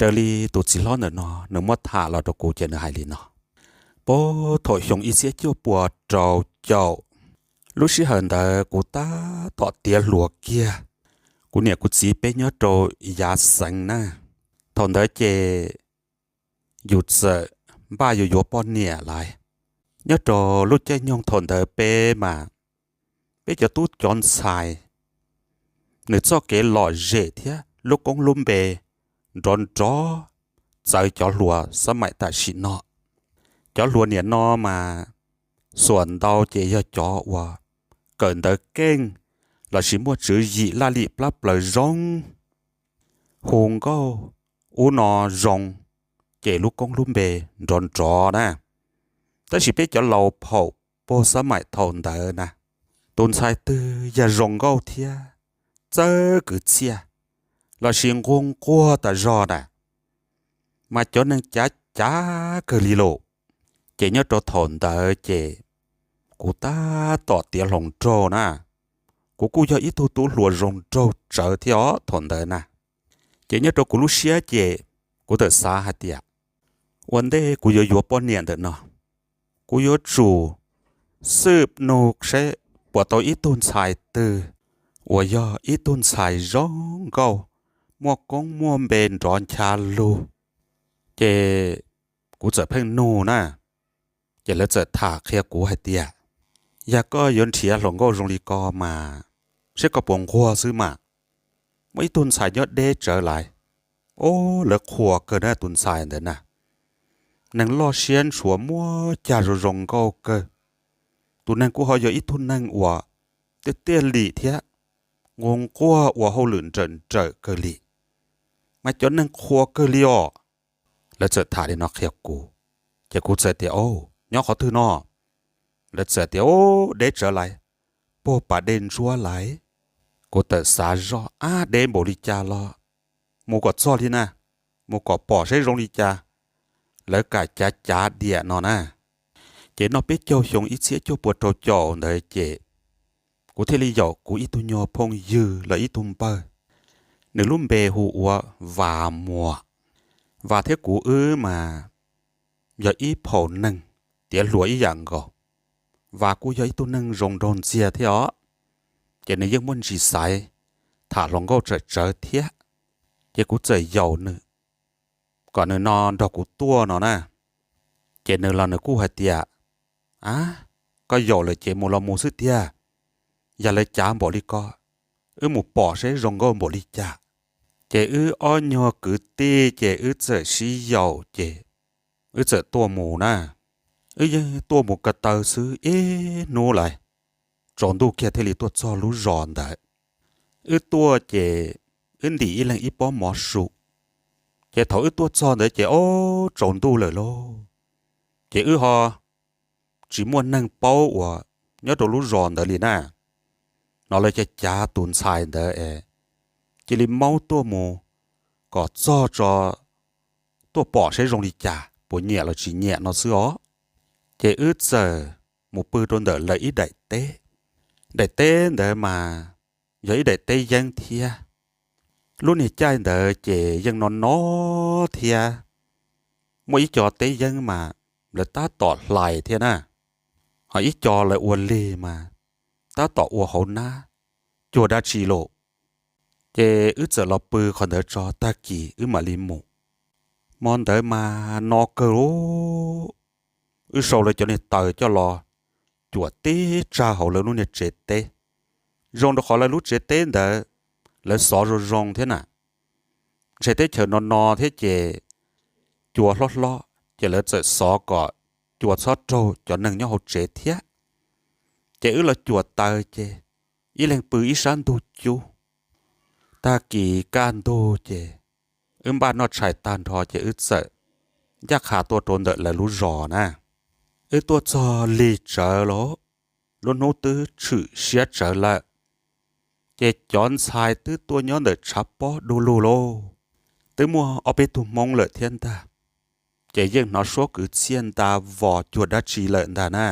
Raws li tus txiv hlob ntawm no nws muab tham los rau kuv ces nws hais li no: Puag thaum xyoo ib txhiab cuaj puas rau caum, lub sij hawm ntawd kuv tab tom tiav hluas kiag. Kuv niam kuv txiv peb nyob rau yav xeev na. Thaum ntawd ces yus txawm npaj yuav yuav poj niam lawm. Nyob rau lub caij nyoog thaum ntawd peb mas, peb cov tub cov ntxhais, nws txoj kev lom zem thiab lub koob lub npe nrov nrov txawv cov hluas xab maim tam sim no. Cov hluas niam no mas xuam ntau ces yog cov uas kawm ntawv keej lossis muaj tswv yim laj lim plab plaws zoo, hu nkauj ub no zoo, ces lub koob lub npe nrov nrov na. Tab sis peb cov laus phaum puag xab maim thaum ntawd na, tus ntxhais twg yog zoo nkauj thiab txawj kwv txhiaj lossis nquag nquag tas zog na, mas cov neeg cav cav kawg li lawm. Ces nyob rau thaum ntawd ces kuv tab tom tiav hluas nraug na, kuv kuj yog ib tug tub hluas zoo nraug tsawv thiab os thaum ntawd na. Ces nyob rau kuv lub siab ces kuv txawm xav hais tias, ua ntej kuv yuav yuav poj niam ntawm no, kuv yuav tsum xwb nug saib puas tau ib tug ntxhais twg uas yog ib tug ntxhais zoo nkauj, muaj koob muaj npe nrov ncha lug. Ces kuv txawm pheej nug na, ces lawv txawm tham qhia kuv hais tias, yog koj yuav nrhiav hluas nkauj zoo li ko mas saib koj puas nquag xwb mas. Muaj ib tug ntxhais nyob deb tsawv lawm, o, lawv qhuas kawg na tus ntxhais ntawd na. Neeg loj siab ntshuav muaj cag zoo zoo nkauj kawg. Tus neeg kuj ho yog ib tug neeg uas tiaj tiaj lim thiab nquag nquag ua hauj lwm nrawm nrawm kawg li, mas cov neeg qhuas kawg li os. Lawv txawm tham li no qhia kuv, ces kuv txawm tias, o, nyob qhov twg no? Lawv txawm tias, o, deb tsawv lawm, puag pas dej ntsuab lawm. Kuv txawm xav zoj, ab, deb npaum li cas los mus kom txog li na, mus kom pom saib zoo li cas, lawv kam cav cav diam no na. Ces noj peb caug xyoo ib txhiab cuaj puas rau caum ntawd ces kuv thiaj li yaum kuv ib tug nyuag phooj ywg los ib tug npawg, nws lub npe hu ua Vas Muas. Vas thiab kuv wb mas yog ib phaum neeg tiav hluas ib yam nkaus. Vas kuj yog ib tug neeg zoo nraug ntxiag thiab os, ces nws yeej muaj ntsis xaiv tham hluas nkauj tsawm tsawv thiab. Ces kuv txawm yaum nws kom nws no nrog kuv tuaj no na. Ces nws los nws kuj hais tias, a, koj yaum lawm ces mus los mus xwb tiag, yog lawv cav npaum li ko, wb mus pom saib zoo nkauj npaum li cas. Ces wb ob nyuag kwv tij ces wb txawm sib yaum ces wb txawm tuaj mus na. Wb yeej tuaj mus ko taw xwb ib hnub lawm, tsaus ntuj kiag thiaj li tuaj txog lub zos ntawd. Wb tuaj ces wb ntim ib leeg ib pob mov su. Ces thaum wb tuaj txog ntawd ces ob tsaus ntuj lawm lauj. Ces wb ho tsis muaj neeg paub uas nyob rau lub zos ntawd li na. No lawv cav cav tus ntxhais ntawd es cia li maub tuaj mus kom txog tso, tuaj pom saib zoo li cas puas nyiam los tsis nyiam no xwb os. Ces wb txawm mus pw rau ntawm lawv ib daim teb. Daim teb ntawd mas yog ib daim teb yeeb thiab. Lub niag caij ntawd ces yeej no no thiab, muaj ib co teb yeeb mas lawv tab tom hlais thiab na, ho ib co lawv ua lig mas tab tom ua hauv nab cuag dab tsi lawm. Ces wb txawm los pw qhov ntawd tso, tag kis wb mam li mus. Hmo ntawd mas no kawg li, wb sau lawv cov niag taws coj los cuam tib tsag hauv lawv lub niag tsev teb. Zoo rau qhov lawv lub tsev teb ntawd lawv xov zoo zoo thiab na, ntshe teb chaws no no thiab ces cua hlob hlob ces lawv txawm xov kom cua txhob raug cov neeg nyob hauv tsev thiab. Ces wb los cuam taws ces ib leeg pw ib sab ntug cub. Tag kis kaj ntug ces wb npaj noj tshais tag nrho ces wb txawm ncaj qha tuaj rau ntawm lawv lub zos na. Wb tuaj txog lig tsawv lawm, lub hnub twb tshwm siab tsawv lawm, ces cov ntxhais twb tuaj nyob ntawm tshav pob du lug lauj. Twb muaj ob peb tug Hmoob lawm thiab ntag, ces yeej hnov suab kwv txhiaj nta vos cuag dab tsi lawm ntag na.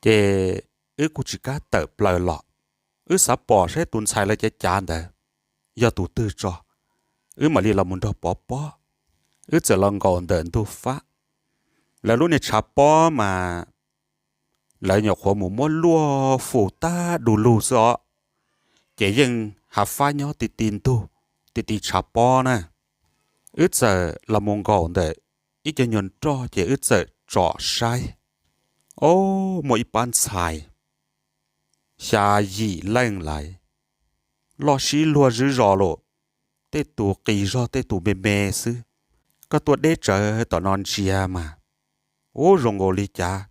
Ces wb kuj tsis kam tawm plaws los, wb xav pom saib tus ntxhais lawv cav cav ntawd yog tus twg tso, wb mam li los mus nrog pov pob. Wb txawm los nkaum ntawm ntug fab, lawv lub niag tshav pob mas lawv nyuam qhuav mus muab luaj fum tag du lug xwb os, ces yeej hav fab nyob ti ti ntug, ti ti tshav pob na. Wb txawm los mus nkaum ntawm ib co nyuag nroj ces wb txawm tsom saib. Ob, muaj ib pab ntxhais xya yim leej lawm, loj sib luag zog lawm, tej tus qis zog tej tus me me xwb. Koj tuaj deb tsawv tom no ntsia mas, ub, zoo nkaus li cas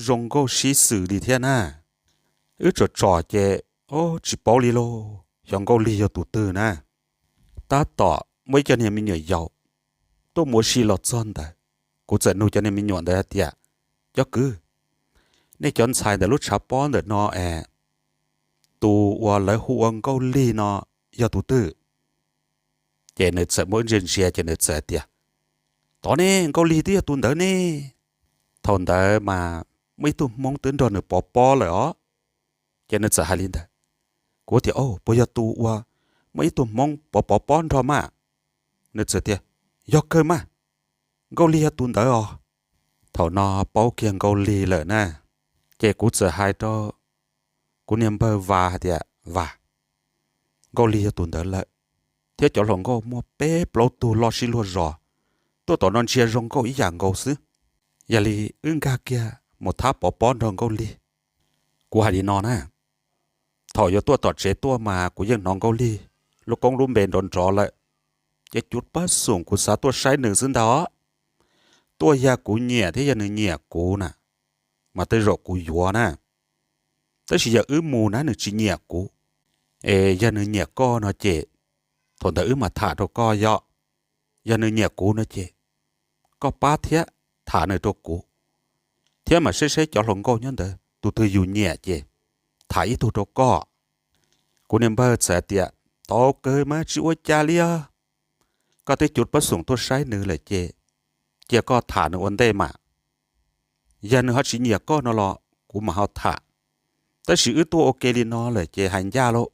zoo nkauj sib xws li thiab na. Wb tsom tsom ces, ob, tsis paub li lauj, xyov Nkauj Lig yog tus twg na. Tab tom muaj ib co niag me nyuam yaus tuaj mus ua si los txog ntawd, kuv txawm nug cov niag me nyuam ntawd hais tias, cov kwv, nej cov ntxhais ntawm lub tshav pob ntawm no es, tus uas lawv hu ua Nkauj Lig no yog tus twg? Ces nws txawm muab wb ntsia ntsia ces nws txawm tias, tod ne, Nkauj Lig twb yog tus ntawd ne. Thaum ntawd mas muaj ib tug Hmoob twb nrog nws pov pob lawm os. Ces nws txawm hais li ntawd. Kuv tias, puas yog tus uas muaj ib tug Hmoob pov pov pob nrog mas? Nws txawm tias, yog kawg mas, Nkauj Lig yog tus ntawd os. Thaum no paub kiag Nkauj Lig lawm na, ces kuv txawm hais rau kuv niag npawg Vas hais tias, Vas, Nkauj Lig yog tus ntawd lawm, thiab cov hluas nkauj muaj peb plaub tug loj sib luag zos, tuaj tom no ntsia zoo nkauj ib yam nkaus xwb. Yog li wb nkag kiag mus thab pov pob nrog Nkauj Lig. Kuv hais li no na, thaum yuav tuaj tom tsev tuaj mas kuv yeej hnov Nkauj Lig lub koob lub npe nrov nrov lawm, ces cuv pab xoom kuv xav tuaj saib nws xwb ntag os. Tuaj yog kuv nyiam thiab yog nws nyiam kuv na, mas tej zaum kuv yuav na. Tab sis yog wb mus na nws tsis nyiam kuv, es yog nws nyiam koj no ces thaum ntawd wb mam tham rau koj yom. Yog nws nyiam kuv no ces koj pab thiab tham nws rau kuv, thiab mam saib saib cov hluas nkauj nyob ntawd tus twg yus nyiam ces tham ib tug rau koj. Kuv niag npawg txawm tias, tau kawg mas tsis ua cas li os. Koj twb cuv pab xoom tuaj saib nws lawm ces cia koj tham nws ua ntej mas. Yog nws ho tsis nyiam koj no los kuv mam ho tham. Tab sis wb tuaj ua ke li no lawm ces hais ncaj lauj,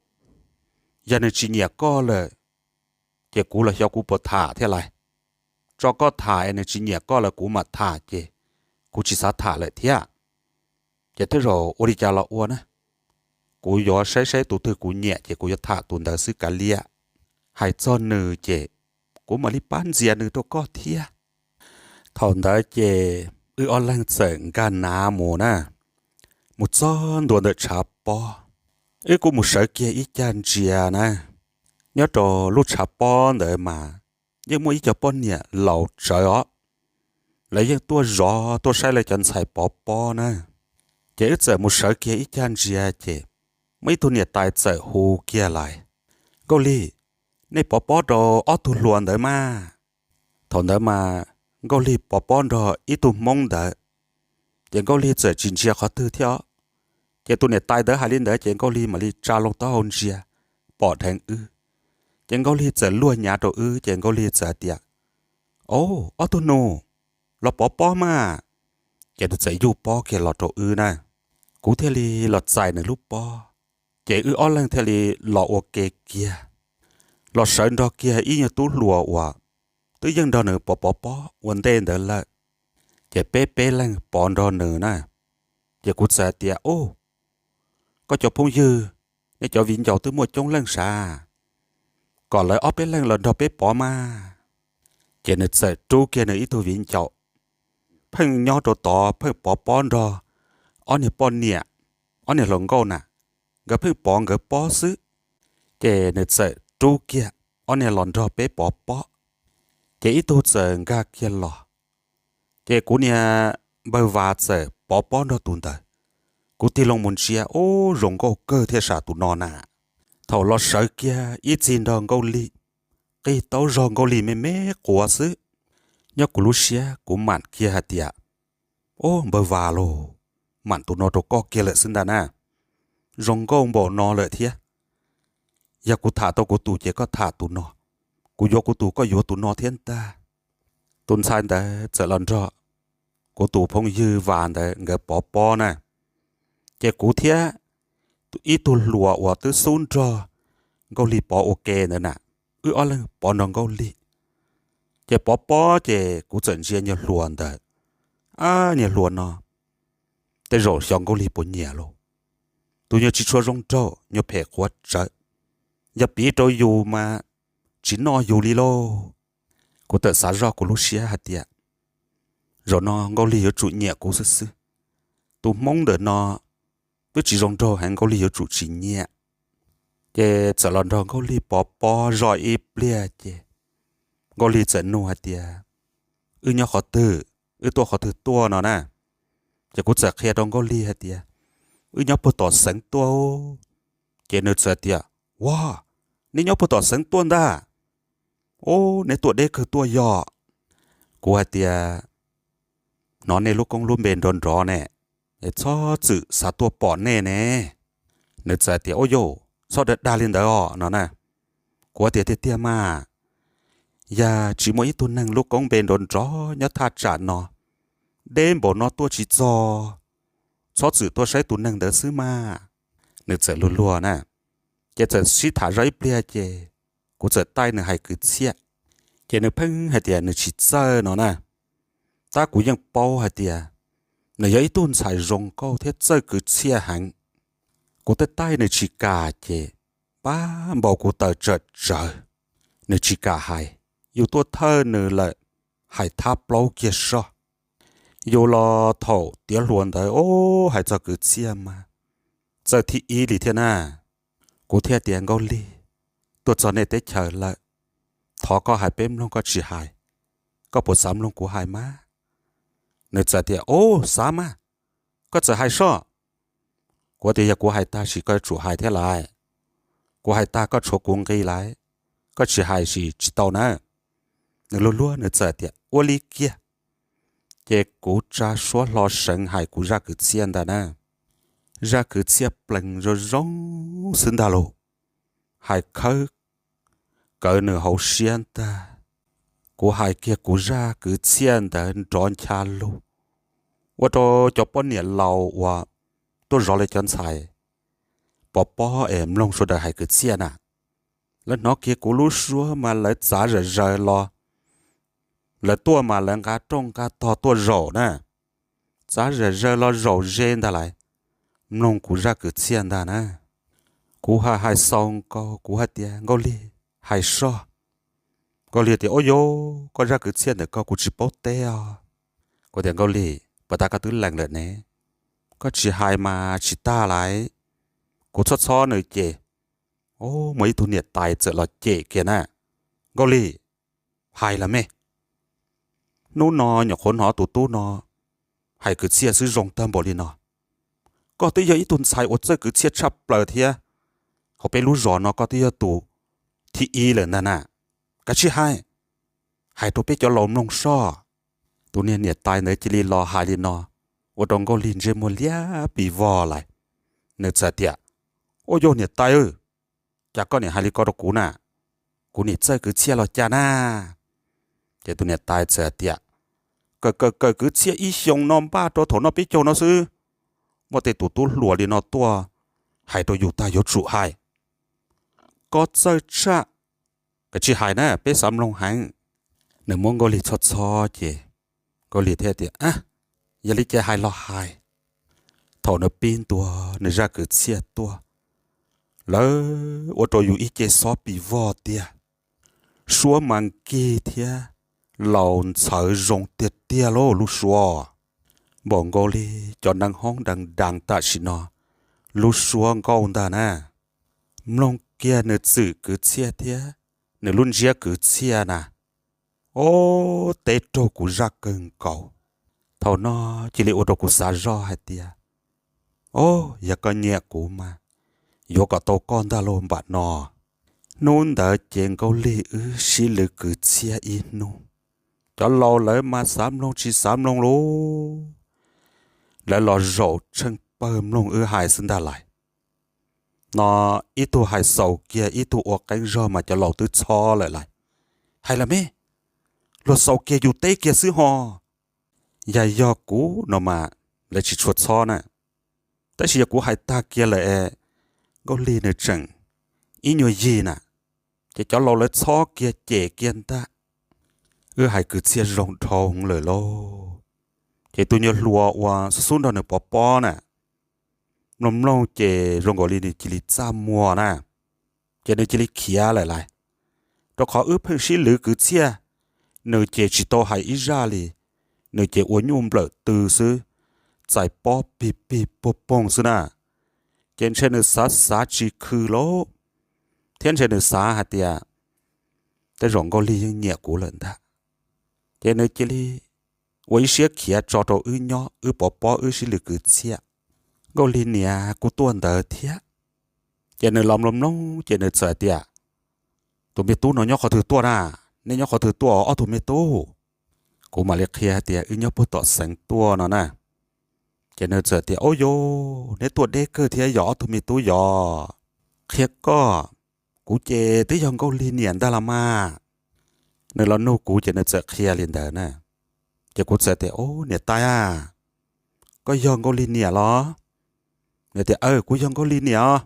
yog nws tsis nyiam koj lawm ces kuv los xyov kuv puas tham thiab lais. Tso koj tham es nws tsis nyiam koj lawm kuv mam tham ces kuv tsis xav tham lawm thiab. Ces tej zaum ua li cas los ua na, kuv yuav saib saib tus twg kuv nyiam ces kuv yuav tham tus ntawd xwb kav liam. Hais txog nws ces kuv mam li pab ntxias nws rau koj thiab. Thaum ntawd ces wb ob leeg txawm nkag nav mus na, mus txog ntua ntawm tshav pob. Wb kuj mus sawv kiag ib cag ntsia na. Nyob rau lub tshav pob ntawd mas yeej muaj ib co poj niam laus tsawv os, lawv yeej tuaj zov tuaj saib lawv cov ntxhais pov pob na. Ces wb txawm mus sawv kiag ib cag ntsia ces muaj ib tug niam tais txawm hu kiag lais, Nkauj Lig, nej pov pob rau ob tug hluas ntawd mas. Thaum ntawd mas Nkauj Lig pov pob nrog ib tug Hmoob ntawd, ces Nkauj Lig txawm tsis ntsia qhov twg thiab. Ces tus niam tais ntawd hais li ntawd ces Nkauj Lig mam li tsa loo taub hau ntsia, pom dheev wb. Ces Nkauj Lig txawm luag nyav rau wb ces Nkauj Lig txawm hais tias, Au, ob tug nus, los pov pob mas. Ces nws txawm yuj pob kiag los rau wb na. Kuv thiaj li los txais nws lub pob, ces wb ob leeg thiaj li los ua ke kiag, los sawv nrog kiag ib nyuag tub hluas uas twb yeej nrog nws pov pov pob ua ntej ntawd lawm. Ces peb peb leeg pov nrog nws na. Ces kuv txawm hais tias, Ub, koj cov phooj ywg, nej cov viv ncaus twb muaj coob leej sav, kom lawv ob peb leeg los nrog peb pov mas. Ces nws txawm rub kiag nws ib tug viv ncaus, pheej nyob rau tod pheej pov pob nrog ob niag poj niam, ob niag hluas nkauj na, nkawd pheej pov nkawd pob xwb. Ces nws txawm rub kiag ob niag los nrog peb pov pob. Ces ib tug txawm nkag kiag los, ces kuv niag npawg Vas txawm pov pob nrog tus ntawd. Kuv tig loo mus ntsia, ub, zoo nkauj kawg thiab sav tus no na. Thaum los sawv kiag ib txig nrog Nkauj Lig, qig taub zog Nkauj Lig me me quav xwb. Nyob kuv lub siab kuv mam kiag hais tias, Ub, npawg Vas lauj, mam tus no rau koj kiag lawm xwb ntag na. Zoo nkauj npaum no lawm thiab. Yog kuv tham tau kuv tus ces koj tham tus no, kuv yuav kuv tus koj yuav tus no thiab ntag. Tus ntxhais ntawd txawm los nrog kuv tus phooj ywg Vas ntawd nkawd pov pob na. Ces kuv thiab ib tug hluas uas twb xub nrog Nkauj Lig pov ua ke ntawd na, wb ob leeg pov nrog Nkauj Lig. Ces pov pob ces kuv txawm ntsia nyuag hluas ntawd, ab, nyuag hluas no tej zaum xyov Nkauj Lig puas nyiam lauj. Tus nyuag tsis tshua zoo nraug, nyuag phem quav tsawv, yog piv rau yus mas tsis noj yus li lauj. Kuv txawm xav zoj kuv lub siab hais tias zaum no Nkauj Lig yuav tsum nyiam kuv xwb xwb. Tus Hmoob ntawm no twb tsis zoo nraug heev, Nkauj Lig yuav tsum tsis nyiam. Ces txawm los nrog Nkauj Lig pov pob zoj ib pliag ces Nkauj Lig txawm nug hais tias, wb nyob qhov twg, wb tuaj qhov twg tuaj no na. Ces kuv txawm qhia rau Nkauj Lig hais tias, wb nyob puag tom xeev tuaj. Ces nws txawm tias, ua, neb nyob puag tom xeev tuaj ntag. Ub, neb tuaj deb kawg tuaj yog. Kuv hais tias, hnov nej lub koob lub npe nrov nrov ne, es txhob txwm xav tuaj pom nej ne. Nws txawm tias, ua yauj, txhob dag dag li ntawd os no na. Kuv tias, tiag tiag mas, yog tsis muaj ib tug neeg lub koob npe nrov nrov nyob thaj tsam no, deb npaum no tuaj tsis txog, txhob txwm tuaj saib tus neeg ntawd xwb mas. Nws txawm luag luag na, ces txawm sib tham zoj ib pliag ces kuv txawm taij nws hais kwv txhiaj. Ces nws pheej hais tias nws tsis txawj no na, tab kuv yeej paub hais tias nws yog ib tug ntxhais zoo nkauj thiab txawj kwv txhiaj heev. Kuv taij taij nws tsis kam ces pab npau kuv taws tsawm tsawv, nws tsis kam hais. Yus tuaj thawj nws lawm, hais thab plaub kiag soj. Yus los thaum tiav hluas ntawd, o, hais txog kwv txhiaj mas txawj thib ib li thiab na. Kuv thiaj tias, Nkauj Lig, tuaj txog nej teb chaws lawm, thov koj hais peb mloog, koj tsis hais, koj puas xav mloog kuv hais mas? Nws txawm tias, o, xav mas, koj txawm hais soj. Kuv tias, yog kuv hais tag sis koj yuav tsum hais thiab lais. Kuv hais tag koj tshuav kuv nqi lais, koj tsis hais sis tsis tau na. Nws luag luag nws txawm tias, ua li kiag. Ces kuv tsa suab hlo seev hais kuv zaj kwv txhiaj ntag na. Zaj kwv txhiaj plees zoo zoo xwb ntag lauj. Hais khawb kawv nws hauv siab ntag. Kuv hais kiag kuv zaj kwv txhiaj ntawd nrov ncha lug, ua rau cov poj niam laus uas tuaj zov lawv cov ntxhais pov pob es mloog sawv daws hais kwv txhiaj na, lawv hnov kiag kuv lub suab mas lawv txav zom zaws los, lawv tuaj mas lawv nqa rooj nqa tog tuaj zaum na, txav zom zaws los zaum ze ntag lais, mloog kuv zaj kwv txhiaj ntag na. Kuv hais hais xaus nkaus kuv hais tias, Nkauj Lig, hais soj. Nkauj Lig tias, ua yauj, koj zaj kwv txhiaj ntawm koj kuv tsis paub teb os. Kuv tias, Nkauj Lig, puas tas koj twb lees lawm ne? Koj tsis hais mas tsis tag lais. Kuv txhob txhob nws ces, o, muaj ib tug niam tais txawm los cem kiag na, Nkauj Lig, hais los me, hnub no nyuam qhuav hnov tus tub no hais kwv txhiaj xwb zoo tag npaum li no. Koj twb yog ib tug ntxhais uas txawj kwv txhiaj tshaj plaws thiab, hauv peb lub zos no koj twb yog tus thib ib lawm ntag na. Kav tsij hais, hais rau peb cov laus mloog soj. Tus niag niam tais ntawd cia li los hais li no, ua rau Nkauj Lig ntsej muag liab pis vog lais. Nws txawm tias, ua yauj niam tais, cas koj niam hais li ko rau kuv na? Kuv niam txawj kwv txhiaj los cas na? Ces tus niam tais txawm tias, kawm kawm kawm kwv txhiaj ib xyoos no npaj rau thaum no peb caug no xwb, muaj tej tus tub hluas li no tuaj hais rau yus tag yuav tsum hais. Koj txawj tshaj, kav tsij hais na, peb xav mloog heev. Nws muab Nkauj Lig txhob txhob ces Nkauj Lig thiaj tias, a, yog li ces hais los hais. Thaum nws pib ntua nws zaj kwv txhiaj tuaj, lawv ua rau yus ib ce xob pis vog tiag. Suab mas nkig thiab laus ntxhawv zoo tiag tiag lauj lub suab. Npaum nkaus li cov neev hoob dees dees tam sim no lub suab nkauj ntag na. Mloog kiag nws txwm kwv txhiaj thiab nws lub ntsiab kwv txhiaj na, o, teb raug kuv zaj kawg nkaus. Thaum no cia li ua rau kuv xav zoj hais tias, o, yog koj nyiam kuv mas yuav kom tau koj ntag lauj npam no. Hnub ntawd ces Nkauj Lig wb sib lwv kwv txhiaj ib hnub. Cov laus lawv mas xav mloog tsis xav mloog lauj, lawv los zaum tsheej pawg mloog wb hais xwb ntag lais. No ib tug hais xaus kiag ib tug ua qeeb zog mas cov laus twb txhob lawm lais. Hais los me, luag xaus kiag yus teb kiag xwb ho. Yog yog kuv no mas lawv tsis tshua txhob na, tab sis yog kuv hais tag kiag lawm es Nkauj Lig nws tseem ib nyuag yig na, ces cov laus lawv txhob kiag cem kiag ntag. wb hais kwv txhiaj zoo dhau hwv lawm lauj. Ces tus nyuag hluas uas xub xub nrog nws pov pob na, mloog mloog ces zoo nkaus li nws cia li txaj muag na, ces nws cia li khiav lawm lauj. Rau qhov wb pheej sib lwv kwv txhiaj, nws ces tsis tau hais ib zaj li, nws ces ua nyuj nplawm tw xwb, txais pob pig pig puag poog xwb na. Ces ntshe nws xav xav tsis khw lauj, thiab ntshe nws xav hais tias tej zaum Nkauj Lig yeej nyiam kuv lawm ntag. Ces nws cia li ua ib siab khiav tso rau wb nyob, wb pov pob wb sib lwv kwv txhiaj. Nkauj Lig niam kuj tuaj ntawd thiab. Ces nws los mloog mloog ces nws txawm tias, tus me tub no nyob qhov twg tuaj na? Nej nyob qhov twg tuaj ob tug me tub? Kuv mam li qhia hais tias wb nyob puag tom xeev tuaj no na. Ces nws txawm tias, ub yus, neb tuaj deb kawg thiab yog ob tug me tub yos. Qhia koj, kuv ces twb yog Nkauj Lig niam ntag los mas. Nws los nug kuv ces nws txawm qhia li ntawd na. Ces kuv txawm tias, ub niam tais a, koj yog Nkauj Lig niam los? Nws tias, aw, kuv yog Nkauj Lig niam os.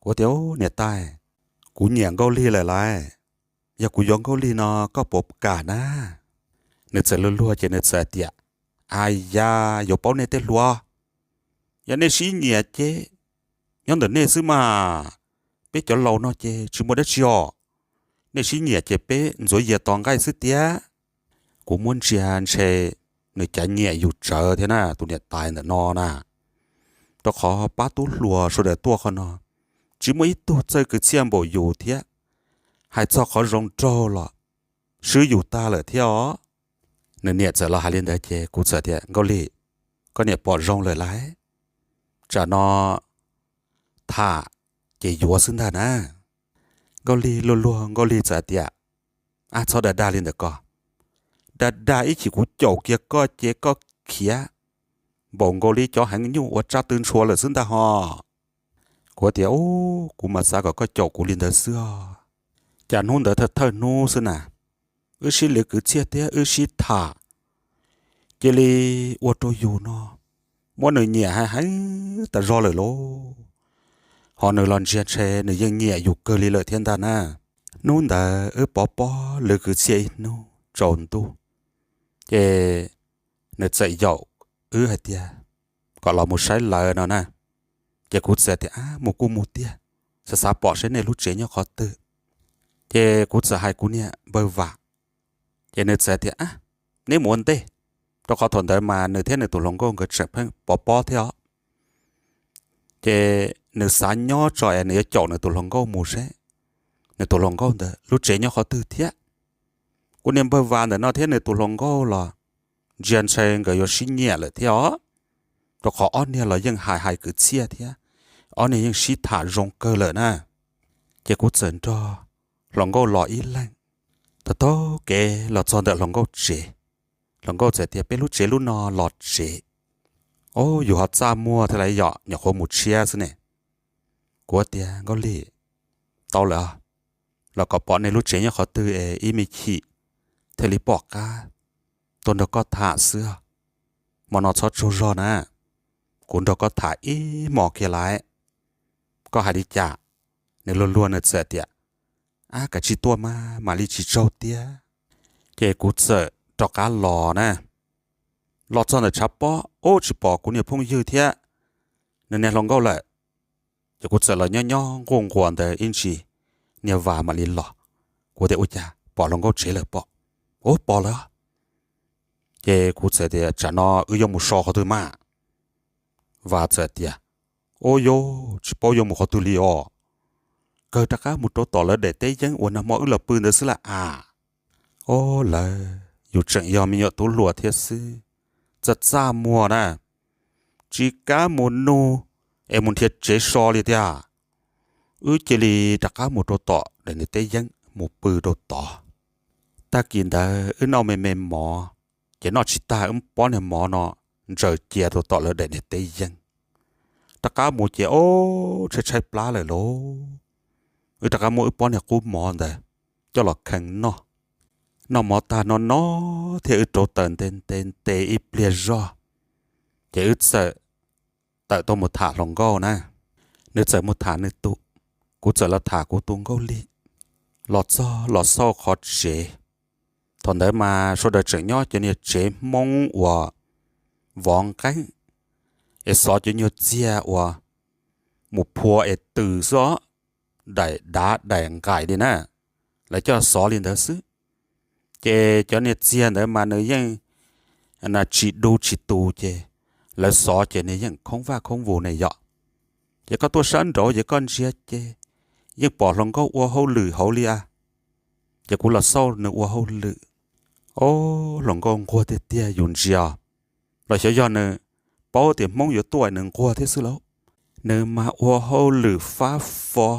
Kuv tias, ub niam tais, kuv nyiam Nkauj Lig lawm lauj, yog kuv yuav Nkauj Lig no koj puas kam na? Nws txawm luag luag ces nws txawm tias, a ya, yuav paub nej tej hluas, yog nej sib nyiam ces nyob ntawm nej xwb mas, peb cov laus no ces tsis muaj dab tsi os. Nej sib nyiam ces peb ntxuav yias tos nqaij xwb tiag. Kuv muab ntsia ntshe nws cav nyiam yus tsawv thiab na tus niam tais ntawm no na. Rau qhov pab tub hluas sawv daws tuaj qhov no, tsis muaj ib tug txawj kwv txhiaj npaum yus thiab, hais txog qhov zoo nraug los swb yus tag lawm thiab os. Nws niam txawm los hais li ntawd ces kuv txawm tias, Nkauj Lig, koj niam pom zoo lawm lauj, tsam no tham ces yuav xwb ntag na. Nkauj Lig luag luag Nkauj Lig txawm tias, ab, txhob dag dag li ntawd koj, dag dag ib chim kuv caum kiag koj ces koj khiav npaum nkaus li cov heev nyuj ua tsaj tw ntshua lawm xwb ntag ho. Kuv tias, ub, kuv mas xav kom koj caum kuv li ntawd xwb os. Cas hnub ntawd thawj thawj hnub xwb na, wb sib lwv kwv txhiaj thiab wb sib tham, cia li ua rau yus no muab nws nyiam heev heev tas zog lawm lauj. Ho nws los ntsia ntshe nws yeej nyiam yus kawg li lawm thiab ntag na. Hnub ntawd wb pov pob lwv kwv txhiaj ib hnub tsaus ntuj, ces nws txawm yaum wb hais tias kom los mus saib lawv no na. Ces kuv txawm tias, ab, mus kuj mus tiag, xav xav pom seb nej lub tsev nyob qhov twg. Ces kuv txawm hais kuv niag npawg Vas, ces nws txawm tias, ab, neb mus ua ntej, rau qhov thaum ntawd mas nws thiab nws tus hluas nkauj nkawd tseem pheej pov pob thiab os. Ces nws xav nyob tso es nws yuav caum nws tus hluas nkauj mus seb nws tus hluas nkauj ntawd lub tsev nyob qhov twg thiab. Kuv niag npawg Vas ntawm no thiab nws tus hluas nkauj los ntsia ntshe nkawd yuav sib nyiam lawm thiab os, rau qhov ob niag los yeej hais hais kwv txhiaj thiab, ob niag yeej sib tham zoo kawg lawm na. Ces kuv txawm nrog hluas nkauj los ib leeg, taug taug kev los txog ntawm hluas nkauj tsev. Hluas nkauj txawm tias, peb lub tsev lub no los tsev. Ob, yus ho txaj muag thiab lauj, yog nyuam qhuav mus tshiab xwb ne. Kuv tias, Nkauj Lig, tau lawm, los kom pom nej lub tsev nyob qhov twg es ib me chim thiaj li pom qab tuaj nrog koj tham xwb. Hmo no txhob tsaug zog na, kuv nrog koj tham ib hmos kiag lauj. Koj hais li cas? Nws luag luag nws txawm tias, ab, kav tsij tuaj mas mam li tsis tsaug tiag. Ces kuv txawm rov qab los na. Los txog ntawm tshav pob, ub, tsis pom kuv niag phooj ywg thiab nws niag hluas nkauj lawm. Ces kuv txawm los nyob nyob nquj nquas ntawd ib ntsis, niag Vas mam li los. Kuv tias, ua cas pom hluas nkauj tsev lawm pom? Ub, pom lawm. Ces kuv txawm tias, tsam no wb yuav mus so qhov twg mas? Vas txawm tias, ub, yus tsis paub yuav mus qhov twg li os. Kawg rov qab mus rau tom lawv daim teb yeeb uas nag hmo wb los pw ntawd xwb lawm as. Ob, lawv yus tseem yog me nyuam tub hluas thiab xwb, txaj txaj muag na, tsis kam mus nug es mus nrhiav tsev so li tiag. Wb cia li rov qab mus rau tom daim niag teb yeeb mus pw rau tod. Tag kis ntawd wb noj me me mov, ces noj tsis tag wb pob niag mov no ntsaws cia rau tom lawv daim niag teb yeeb. Rov qab mus ces ob, tshaib tshaib plab lawm lauj. Wb rov qab muab wb pob niag qub mov ntawd coj los khees noj. Noj mov tag no no thiab wb rauv taws nte nte nte ib pliag zog, ces wb txawm tawm tuaj mus tham hluas nkauj na. Nws txawm mus tham nws tus, kuv txawm los tham kuv tus Nkauj Lig. Los txog los xauj qhov tsev, Thaum ntawd mas sawv daws tseem nyob cov niag tsev Hmoob uas vov nqeeb, es xov cov nyuag txiag uas mus phua es tws xwb os, daim dav daim nqaim li na, lawv coj xov li ntawd xwb. Ces cov niag txiag ntawd mas nws yeej tsis du tsis tus ces lawv xov ces nws yeej khoob vaj khoob vus ne yom. Ces koj tuaj sab nraud ces koj ntsia ces yeej pom hluas nkauj ua hauj lwm hauv li a. Ces kuv los xauj nws ua hauj lwm. Ob, hluas nkauj nquag tiag tiag yus ntsia, los xyov yog nws paub tias Hmoob yuav tuaj nws nquag thiab xwb lauj. Nws mas ua hauj lwm fab fo,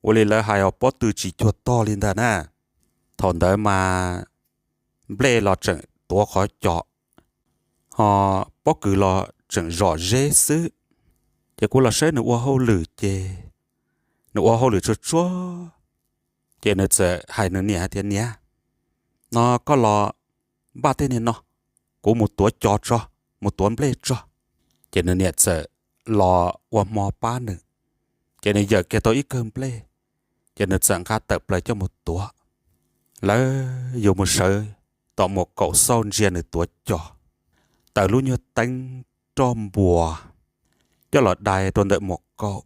ua li lawv hais os, pob tw tsis cuag tog li ntag na. Thaum ntawd mas nplej los tseem tuav qhov cos, ho pob kws los tseem zom zeb xwb. Ces kuv los saib nws ua hauj lwm ces nws ua hauj lwm tsuag tsuag, ces nws txawm hais nws niam hais tias, Niam, no koj los npaj tej niag no, kuv mus tuav cos tso, mus tuav nplej tso. Ces nws niam txawm los ua hmo pab nws, ces nws yawm kiag tau ib kawm nplej, ces nws txawm nqa tawm plaws coj mus tuav. Lawv yus mus sawv tom muam kaum xauj ntsia nws tuav cos, taws lub nyuag teeb roj npuas coj los dai rau ntawm muam kaum.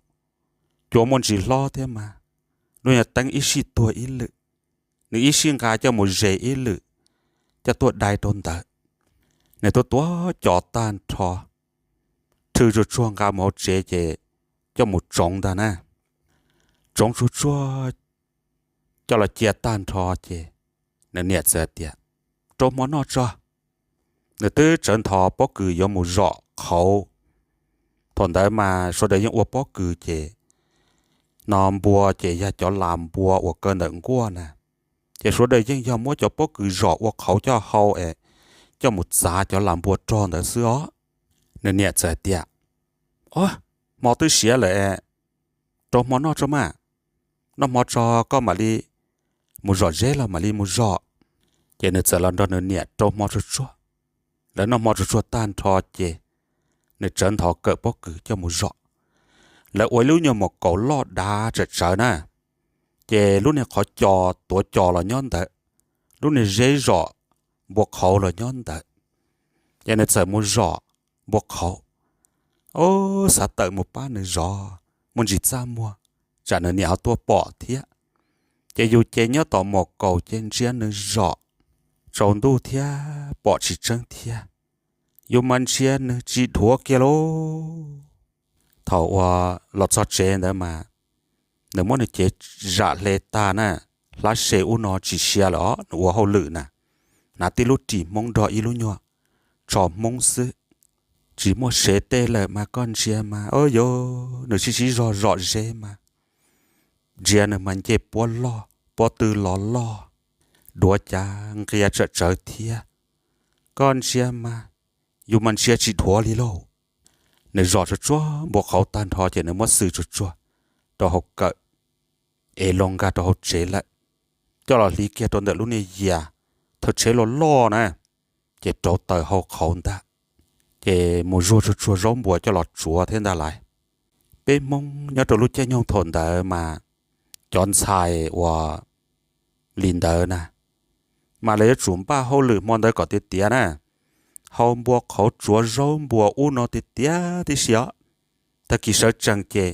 Cua muaj ntsis hlob thiab mas, lub nyuag teeb ib sij tuag ib lwm, nws ib sij nqa coj mus zes ib lwm, coj tuaj dai rau ntawd. Nws tuaj tuav cos tag nrho, rhw tsuag tsuag nqa mus hauv tsev ces coj mus tsoov ntag na. Tsoov tsuag tsuag coj los cia tag nrho ces nws niam txawm tias, Rau hmo noj tso. Nws twb tsawv nthos pob kws yuav mus zom qhauv. Thaum ntawd mas sawv daws yeej ua pob kws ces no npua ces yog cov las npua uas kaw ntawm nkuaj na, ces sawv daws yeej yog muab cov pob kws zom ua qhauv coj hau es coj mus txav cov las npua rog ntawd xwb os. Nws niam txawm tias, Ob, hmo twb siav lawm es rau hmo noj tso mas, noj hmo tso koj mam li mus zom zeb los mam li mus zom. Ces nws txawm los nrog nws niam rau hmo tsuag tsuag. Lawv noj hmo tsuag tsuag tag nrho ces nws tsawv nthos kawm pob kws coj mus zom. Lawv ua ib lub nyuag muam kaus loj dav tsawm tsawv na, ces lub niag qhov cos tuav cos los nyob ntawd, lub niag zeb zom npua qhauv los nyob ntawd. Ces nws txawm mus zom npua qhauv. Ob, xav tawm mus pab nws zov, muaj ntsis txaj muag, tsam nws niam ho tuaj pom thiab. Ces yus ces nyob tom muam kaus ces ntsia nws zom, tsaus ntuj thiab pom tsis tseeb thiab, yus mas ntsia nws tsis dhuav kiag lauj. Thaum uas los txog tsev ntawd mas nws muab nws cev zam hle tag na, hlab se ub no tsis sia lawm os, nws ua hauj lwm na, hnav tib lub ris Hmoob nrog ib lub nyuag tsho Hmoob xwb, tsis muaj sev tej lawm mas koj ntsia mas, o yog nws sib sib zog zom zeb mas, ntsia nws mas ncej puab loj, pob tw los loj, duav cav nqia tsawm tsawv thiab. Koj ntsia mas, yus mas ntsia tsis dhuav li lauj. Nws zom tsuag tsuag npua qhauv tag nrho ces nws muab xwb tsuag tsuag rau hauv kawm, es los nkag rau hauv tsev lawm, coj los hliv kiag rau ntawm lub niag yias thawj tsheb loj loj na, ces rauv taws hau qhauv ntag, ces mus zuag tsuag tsuag zaub npua coj los tsuav thiab ntag lauj. Peb Hmoob nyob rau lub caij nyoog thaum ntawd mas cov ntxhais uas li ntawd na, mas lawv yuav tsum npaj hauj lwm hmo ntawd kom tiav tiav na, hau npua qhauv tsuav zaub npua ub no tiav tiav tib si os. Tag kis sawv tsees ces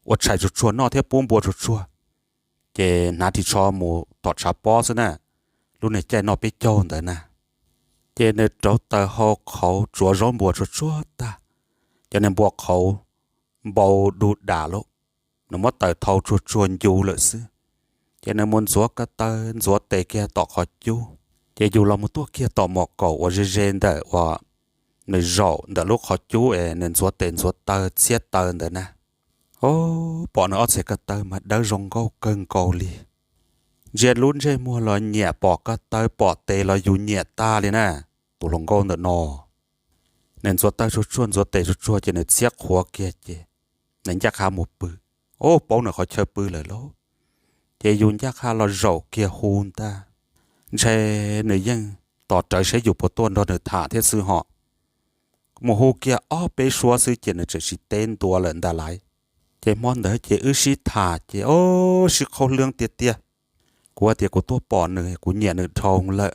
ua tshais tsuag tsuag noj thiab pub npua tsuag tsuag, ces hnav ris tsho mus tom tshav pob xwb na, lub niag caij noj peb caug ntawd na. Ces nws rauv taws hau qhauv tsuav zaub npua tsuag tsuag tag, cov niag npua qhauv npau du dam lauj, nws muab taws thau tsuag tsuag ncu lawm xwb. Ces nws mus ntxuav ko taw ntxuav tes kiag tom qhov cub, ces yus los mus tuaj kiag tom muam kaum uas ze ze ntawm uas nws zaum ntawm lub qhov cub es nws ntxuav tes ntxuav taw txhiab taw ntawd na. O, pom nws ob txhais ko taw mas dawb zoo nkauj kawg nkaus li. Ntsia lub ntsej muag los nyiam, pom ko taw pom tes los yus nyiam tag li na. Tus hluas nkauj ntawm no, nws ntxuav taw tsuag tsuag ntxuav tes tsuag tsuag ces nws txhiab qhuav kiag ces nws ncaj qha mus pw. O, paub nws qhov chaw pw lawm lauj. Ces yus ncaj qha los zaum kiag hu ntag, ntshe nws yeej tos rawv saib yus puas tuaj nrog nws tham thiab xwb ho. Mus hu kiag ob peb suab xwb ces nws tseem tsis teb ntua lawm ntag lauj. Ces hmo ntawd ces wb sib tham ces o, sib qhaub hlwb tiag tiag. Kuv tias kuv tuaj pom nws kuv nyiam nws dhau lawm.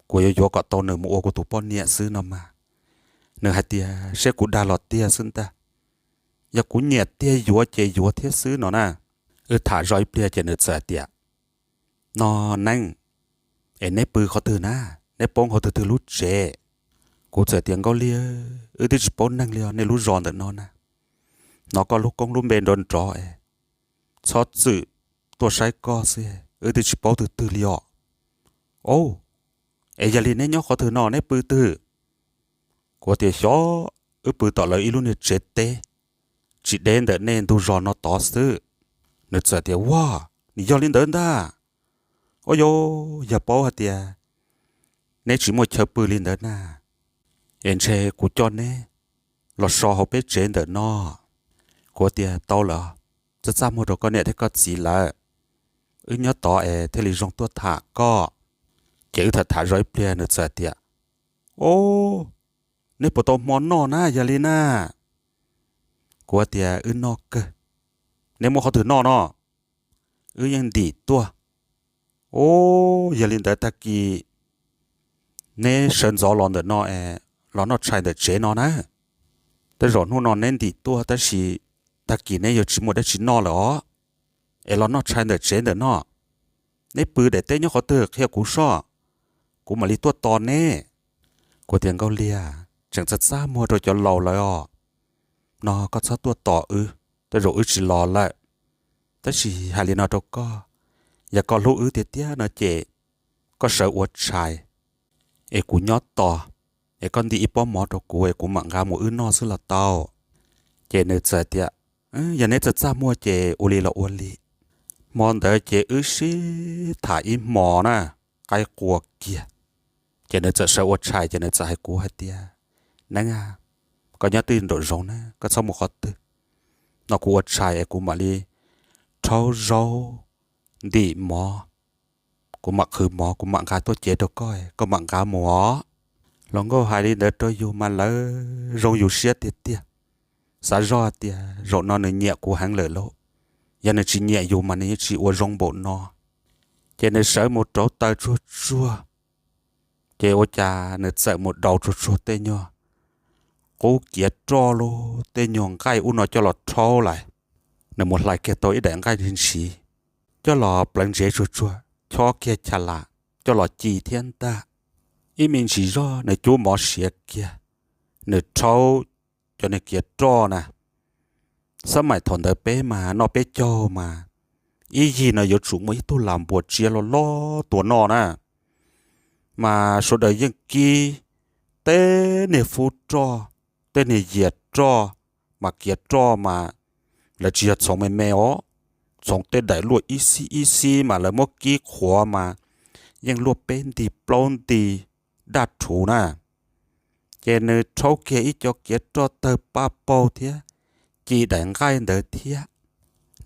Kuv yuav yuav kom tau nws mus ua kuv tus poj niam xwb no mas. Nws hais tias seb kuv dag los tiag xwb ntag. Yog kuv nyiam tiag yuav ces yuav thiab xwb no na. Wb tham zoj ib pliag ces nws txawm hais tias, no Neeb, es neb pw qhov twg na? Neb poob qhov twg twg lub tsev? Kuv txawm tias, Nkauj Liag, wb twb tsis paub neeg li os, nej lub zos ntawm no na, hnov koj lub koob lub npe nrov nrov es txhob txwm tuaj saib koj xwb, wb twb tsis paub twg twg li os. Au, es yog li neb nyob qhov twg no, neb pw twg? Kuv tias, Xyov, wb pw tom lawv ib lub niag tsev teb tsis deb ntawm nej ntug zos no tod xwb. Nws txawm tias, Ua, nws yog li ntawd ntag. Ua, yog paub hais tias neb tsis muaj chaw pw li ntawd na, es ntshe kuv coj neb los so hauv peb tsev ntawm no. Kuv tias, Tau lawm, txaj txaj muag rau koj niam thiab koj txiv lawm, wb nyob tod es thiaj li zoo tuaj tham koj. Ces wb tham tham zoj ib pliag nws txawm tias, Au, neb puas tau hmo noj na yog li na? Kuv tias, Wb noj kawg. Neb muaj qhov twg noj no? Wb yeej ntim tuaj. Au, yog li ntawd tag kis neb sawv ntxov los ntawm no es los noj tshais ntawm tsev no na. Tej zaum hnub no neb ntim tuaj tab sis tag kis neb yuav tsis muaj dab tsi noj lawm os, es los noj tshais ntawm tsev ntawm no. Neb pw daim teb nyob qhov twg qhia kuv soj, kuv mam li tuaj tos neb. Kuv tias, Nkauj Liag, tseem txaj txaj muag rau cov laus lawm os, no koj txhob tuaj tos wb, tej zaum wb tsis los lawm. Tab sis hais li no rau koj, yog koj hlub wb tiag tiag no ces koj sawv ua tshais es kuv nyob tos, es koj ntim ib pob mov rau kuv es kuv mam nqa mus wb noj xwb los tau. Ces nws txawm tias, Yog neb txaj txaj muag ces ua li los ua li. Hmo ntawd ces wb sib tham ib hmo na, qaib qua kiag. Ces nws txawm sawv ua tshais ces nws txawm hais kuv hais tias, Neeb a, koj nyob twj nraum zoov na, koj txhob mus qhov twg, no kuv ua tshais es kuv mam li rhaub zaub, ntim mov, kuv mam qhwv mov kuv mam nqa tuaj cev rau koj, koj mam nqa mus os. Hluas nkauj hais li ntawd rau yus mas lawv zoo yus siab tiag tiag. Xav zoj tias zaum no nws nyiam kuv heev lawm lauj, yog nws tsis nyiam yus mas nws yeej tsis ua zoo npaum no. Ces nws sawv mus rauv taws tsuag tsuag, ces ua cas nws txawm mus daus tsuag tsuag tej nyuag qub kiav roj los tej nyuag nqaij ub no coj los rhaub lawm. Nws mus hlais kiag tau ib daim nqaij ntshis, coj los pleev ntsev tsuag tsuag chob kiag cha las coj los ci thiab ntag. Ib me ntsis zog nws cub mov siav kiag, nws rhaub cov niag kiav roj na. Xab maim thaum ntawd peb mas noj peb caug mas, ib yig no yuav tsum muaj ib tug las npuas tsiav loj loj tua noj na. Mas sawv daws yeej kib tej niag fub roj, tej niag yias roj, mas kiav roj mas lawv tsis yog txhoov me me os, txhoov tej daim luaj ib xib ib xib mas lawv muab kib qhuav mas yeej luaj peb nti plaub nti daj rhuv na. Ces nws rhaub kiag ib co kiav roj tawg pab paug thiab ci daim nqaij ntawd thiab.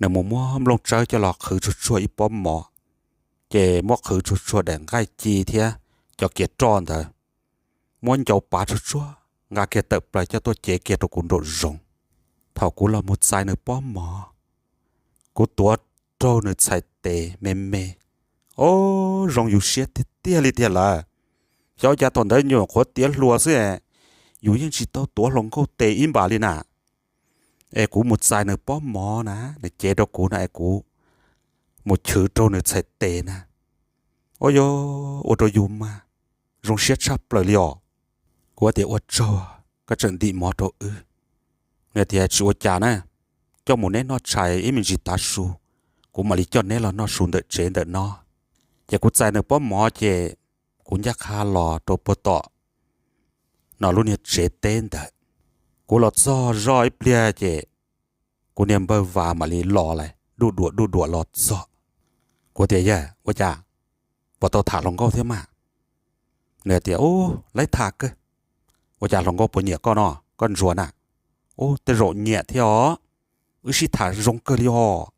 Nws mus muab nplooj tsawb coj los qhwv tsuag tsuag ib pob mov, ces muab qhwv tsuag tsuag daim nqaij ci thiab cov kiav roj ntawd, muab ncau pav tsuag tsuag nqa kiag tawm plaws coj tuaj cev kiag rau kuv nraum zoov. Thaum kuv los mus txais nws pob mov, kuv tuav raug nws txhais tes me me, o, zoo yus siab tiag tiag li tiag lawm. Xyov cas thaum ntawd nyuam qhuav tiav hluas xwb, yus yeej tsis tau tuav hluas nkauj tes ib npam li na. Es kuv mus txais nws pob mov na, nws cev rau kuv na es kuv mus chwv raug nws txhais tes na. O, yog ua rau yus mas zoo siab tshaj plaws li os. Kuv tias, Ua tsaug, koj tseem ntim mov rau wb. Nws tias, Tsis ua cas na, coj mus neb noj tshais ib me ntsis tav su, kuv mam li coj neb los noj su ntawm tsev ntawm no. Ces kuv txais nws pob mov ces kuv ncaj qha los rau puag tom no lub niag tsev teb ntawd. Kuv los txog zoj ib pliag ces kuv niag npawg Vas mam li los lawm, duj duam duj duam los txog. Kuv tias, Yawg, ua cas puas tau tham hluas nkauj thiab mas? Nws tias, Ub, laib tham kawg. Ua cas hluas nkauj puas nyiam koj no, koj ntsuas na? Ub, tej zaum nyiam thiab os, wb sib tham zoo kawg li os.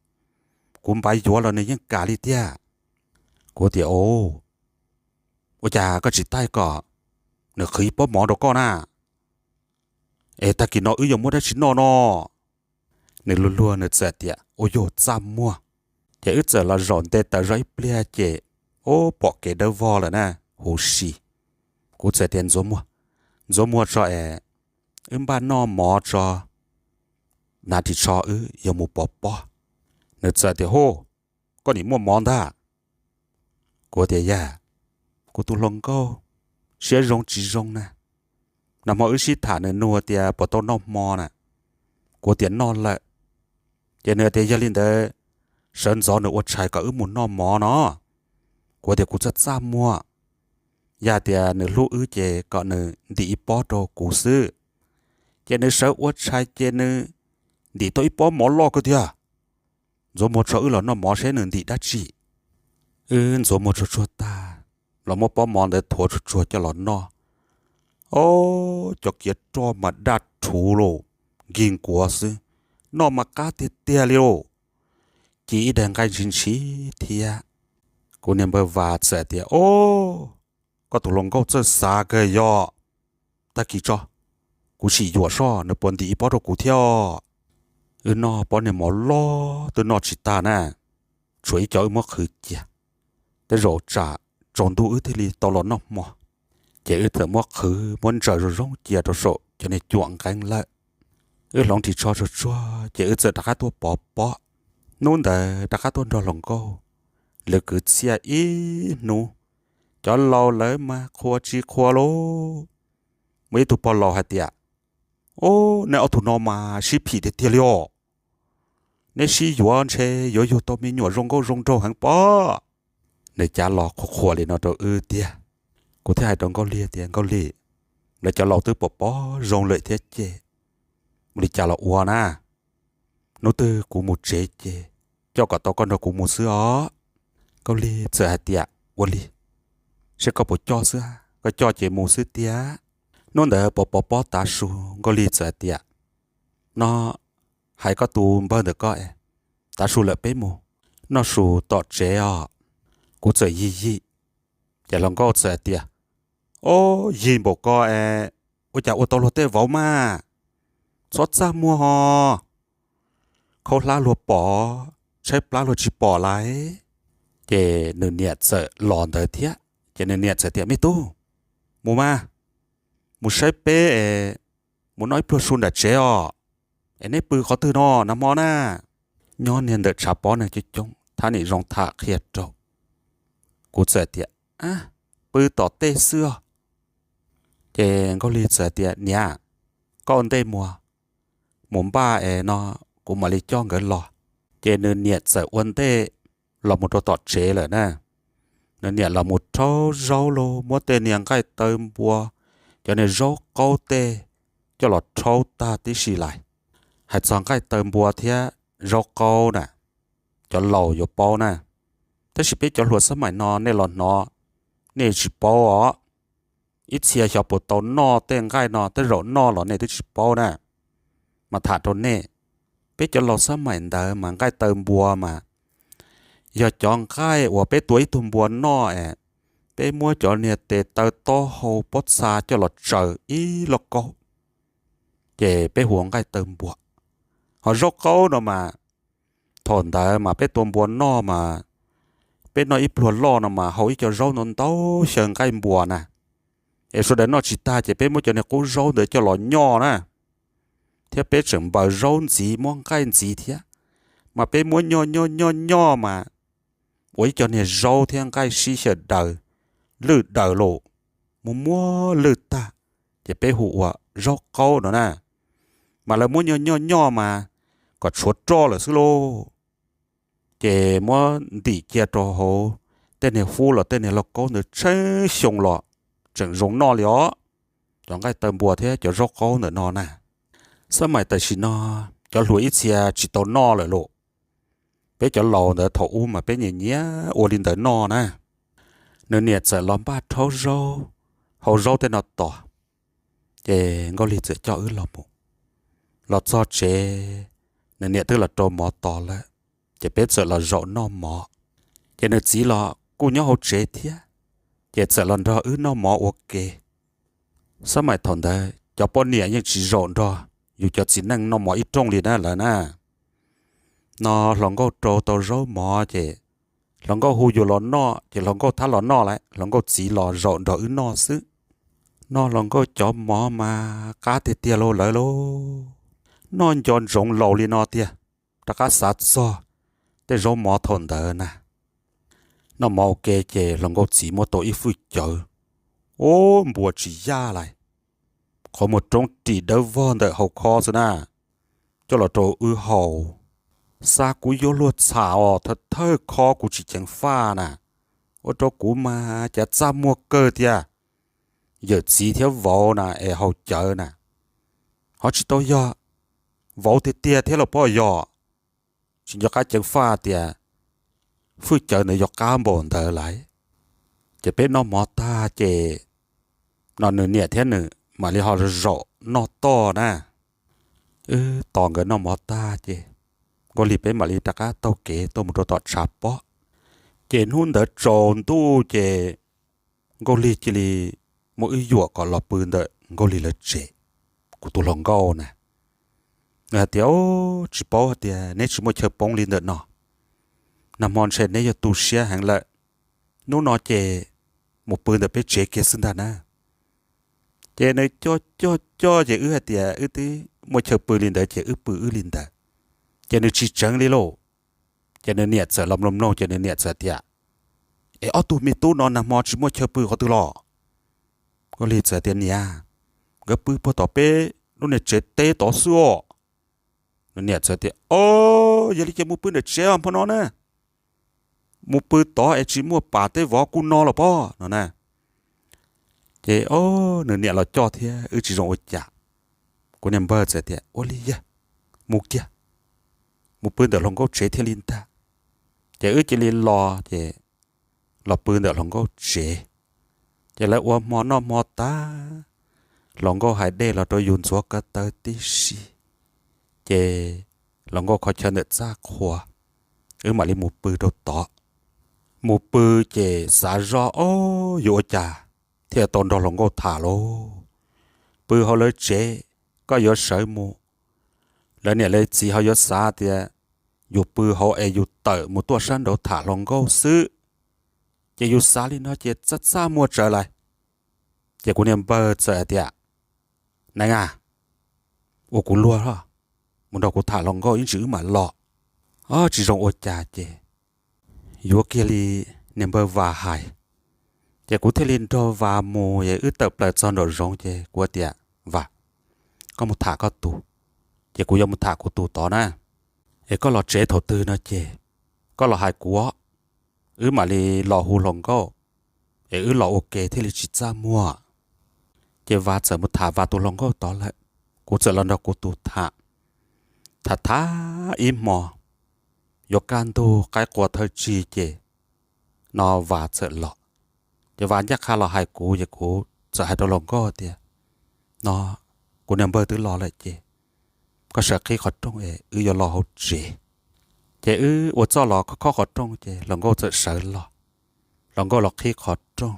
Kuv npaj yuav los nws yeej kam li tiag. Kuv tias, Ub, ua cas koj tsis taij kom nws qhwv ib pob mov rau koj na? Es tag kis no wb yuav muab dab tsi noj no? Nws luag luag nws txawm tias, Ua yog txaj muag. Ces wb txawm los zaum nte taws zog ib pliag ces, ub, pom kev dawb vog lawm na, huv si. Kuv txawm tias, Ntxuav muag, ntxuav muag tso es wb npaj noj mov tso, hnav ris tsho wb yuav mus pov pob. Nws txawm tias, Hu, koj nim muaj mov ntag. Kuv tias, Yog, kuv tus hluas nkauj siab zoo tsis zoo na. Nag hmo wb sib tham nws nug tias puas tau noj hmo na. Kuv tias, Noj lawm. Ces nws tias, Yog li ntawd sawv ntxov nws ua tshais kom wb mus noj mov no. Kuv tias, Kuv txaj txaj muag, yog tias nws hlub wb ces kom nws ntim ib pob rau kuv xwb. Ces nws sawv ua tshais ces nws ntim tau ib pob mov loj kawg tiag. Ntxuav muag tso wb los noj mov seb nws ntim dab tsi. Wb ntxuav muag tsuag tsuag tag, los muab pob mov ntawd thuav tsuag tsuag coj los noj. Ob, cov kiav roj mas daj rhuv los nkig nkuav xwb, noj mas qab tiag tiag li lauj. Ci ib daig nqaij ntshis ntshis thiab. Kuv niag npawg Vas txawm tias, Ob, koj tus hluas nkauj txawj xav kawg yog. Tag kis tso, kuv sim yuam soj nws puas ntim ib pob rau kuv thiab. Wb noj pob niag mov loj twb noj tsis tag na, tshuav ib co wb muab qhwv cia. Tej zaum tsam tsaus ntuj wb thiaj li tau los noj hmo. Ces wb txawm muab qhwv muab ntsaws zoo zoo cia rau saum cov niag cuam nqeeb lawm. Wb hloov ris tsho tsuag tsuag ces wb txawm rov qab tuaj pov pob. Hnub ntawd rov qab tuaj nrog hluas nkauj lawv kwv txhiaj ib hnub. Cov laus lawv mas qhuas tsis qhuas lauj. Muaj ib tug pog laus hais tias, Ob, nej ob tug no mas sib phim tiag tiag li os. Neb sib yuav ntshe yuav yug tau me nyuam zoo nkauj zoo nraug heev pob. Nws cav los qhuas qhuas li no rau wb tiag. Kuv thiaj hais rau Nkauj Lig tias, Nkauj Lig, lawv cov laus twb pom pom zoo lawm thiab ces ua li cas los ua na. Hnub twg kuv mus tsev ces coj kom tau koj nrog kuv mus xwb os. Nkauj Lig txawm hais tias, Ua li, seb koj puas coj xwb, koj coj ces mus xwb tiag. Hnub ntawd pov pov pob tav su, Nkauj Lig txawm hais tias, No, hais koj tus npawg ntawm koj es, tav su lawm peb mus noj su tom tsev os. Kuv txawm yig yig, ces hluas nkauj txawm hais tias, Ob, yig npaum ko es ua cas ua tau luag tej vauv mas? Txhob txaj muag ho, khaub hlab luag pom, tshaib plab luag tsis pom lawm. Ces nws niam txawm los ntawd thiab, ces nws niam txawm tias, Me tub, mus mas, mus saib peb es mus noj ib pluag su nram tsev os. Es neb pw qhov twg no nag hmo na? Nyob niag ntawm tshav pob neeg coob coob, thab nim zoo tham qhia rau. Kuv txawm tias, Pw tom tej xwb os. Ces Nkauj Lig txawm tias, Niam, koj ua ntej mus, mus npaj es no kuv mam li coj nkawd los. Ces nws niam txawm ua ntej los mus rau tom tsev lawm na. Nws niam los mus rhaub zaub los muab tej niag nqaij taw npua, cov niag zaub qaub tej coj los rhaub tag tib si lais. Hais txog nqaij taw npua thiab zaub qaub na, cov laus yuav paub na, tab sis peb cov hluas xab maim no nej los hnov nej tsis paub os. Ib txhia xyov puas tau noj tej nqaij no, tej zaum noj los nej twb tsis paub na. Mas tham rau nej, peb cov laus xab maim ntawd mas nqaij taw npua mas yog cov nqaij uas peb tua ib tug npua noj es peb muab cov niag tes taw taub hau pob txha coj los tsaws ib lauj kaub, ces peb hu ua nqaij taw npua. Ho zaub qaub no mas thaum ntawd mas peb tua npua noj mas peb noj ib pluag loj no mas hau ib co zaub ntau ntau xyaw nqaij npua na. Es sawv daws noj tsis tag ces peb muab cov niag qub zaub ntawd coj los nyoj na, thiab peb tseem npaws zaub ntxiv muab nqaij ntxiv thiab. Mas peb muab nyoj nyoj nyoj nyoj mas ua ib co niag zaub thiab nqaij sib xyaw daws, lwj daws los muab muab lwj tag, ces peb hu ua zaub qaub no na. Mas lawv muab nyoj nyoj nyoj mas kom tshuav roj lawm xwb lauj. Ces muab ntim cia rau hauv tej niag hub los tej niag lauj kaub ntawd tsheej xyoo los tseem zoo noj li os. Cov nqaij taw npua thiab cov zaub qaub ntawm no na, xab maim tam sim no cov hluas ib txhia tsis tau noj lawm lauj. Peb cov laus ntawd thaum ub mas peb nyiam nyiam ua li ntawd noj na. Nws niam txawm los npaj rhaub zaub, hau zaub tej no tos, ces Nkauj Lig txawm coj wb los mus. Los txog tsev, nws niam twb los rau mov tos lawm, ces peb txawm los zaum noj mov. Ces nws txiv los kuj nyob hauv tsev thiab, ces txawm los nrog wb noj mov ua ke. Xab maim thaum ntawd cov poj niam yeej tsis zaum nrog yus cov txiv neej noj mov ib rooj li na lawv na. No hluas nkauj rau tau zaub mov ces hluas nkauj hu yus los noj ces hluas nkauj thab los noj lawm, hluas nkauj txiv los zaum nrog wb noj xwb. Noj hluas nkauj cov mov mas qab tiag tiag lauj lawv lauj. Noj nco ntsoov laus li no tiag, rov qab xav txog tej zaub mov thaum ntawd na. Noj mov ua ke ces hluas nkauj txiv muab tau ib fwj cawv, ub, npuas tsis yaj lais, qhov muag roob ris dawb vog ntawm hauv khob xwb na, coj los rau wb haus. Xav kuv yuav luag txham os, thawj thawj khob kuv tsis ceev faj na, ua rau kuv mas cav txaj muag kawg tiag. Yawm txiv thiab vauv na es haus cawv na, ho tsis tau yog vauv tiag tiag thiab los poj yog, tsis nco qab ceev faj tias fwj cawv ntawd yog qab npaum ntawd lawm. Ces peb noj mov tag ces no nws niam thiab nws mam li ho zaum noj toj na. Wb tos nkawd noj mov tag ces Nkauj Lig peb mam li rov qab taug kev tuaj mus rau tom tshav pob. Ces hnub ntawd tsaus ntuj ces Nkauj Lig cia li muab wb yuam kom los pw ntawm Nkauj Lig lawv tsev, kuv tus hluas nkauj na. Nws hais tias, Tsis paub hais tias neb tsis muaj chaw poob li ntawm no, nag hmo ntshe neb yuav tu siab heev lawm. Hnub no ces mus pw ntawm peb tsev kiag xwb ntag na. Ces nws coj coj coj ces wb hais tias wb twb muaj chaw pw li ntawd ces wb pw wb li ntawd. Ces nws tsis tseev li lauj. Ces nws niam txawm los mloog mloog ces nws niam txawm tias, Es ob tug me tub no nag hmo tsis muaj chaw pw qhov twg los? Nkauj Lig txawm tias, Niam, nkawd pw puag tom peb lub niag tsev teb tod xwb os. Nws niam txawm tias, O, yog li ces mus pw ntawm tsev os hmo no na. Mus pw tod es tsis muaj pam tej vov kuj no los pob no na. Ces o, nws niam los coj thiab wb tsis zoo ua cas. Kuv niag npawg txawm tias, Ua li yog, mus kiag, mus pw ntawm hluas nkauj tsev thiaj li ntag. Ces wb cia li los ces los pw ntawm hluas nkauj tsev. Ces lawv ua hmo noj hmo tag, hluas nkauj hais dej los rau yus ntxuav ko taw tib si, ces hluas nkauj kho chaw ntawm txaj qhua, wb mam li mus pw rau tod. Mus pw ces xav zoj, O, yuav ua cas thiaj tau nrog hluas nkauj tham lauj? Pw hauv lawv tsev, koj yuav sawv mus, lawv niam lawv txiv ho yuav xav tias yus pw hauv es yus tawm mus tuaj sab nraud tham hluas nkauj xwb. Ces yus xav li no ces txaj txaj muag tsawv lawm. Ces kuv niag npawg txawm hais tias, Neeb a, ua kuv luag, mus nrog kuv tham hluas nkauj ib ntsis wb mam los. O, tsis zoo ua cas ces yuav kiag li niag npawg Vas hais. Ces kuv thiaj li nrog Vas mus es wb tawm plaws txog nraum zoov ces kuv tias, Vas, koj mus tham koj tus, ces kuv yuav mus tham kuv tus tod na. Es koj los tsev thaum twg no ces koj los hais kuv, wb mam li los hu hluas nkauj, es wb los ua ke thiaj li tsis txaj muag. Ces Vas txawm mus tham Vas tus hluas nkauj tod lawm, kuv txawm los nrog kuv tus tham. Tham tham ib hmo, yuav kaj ntug qaib qua thawj tsig ces no Vas txawm los. Ces Vas ncaj qha los hais kuv ces kuv txawm hais rau hluas nkauj tias, No, kuv niag npawg twb los lawm ces koj sawv qhib qhov rooj es wb yuav los hauv tsev. Ces wb ua txoj los khob khob qhov rooj ces hluas nkauj txawm sawv los. Hluas nkauj los qhib qhov rooj.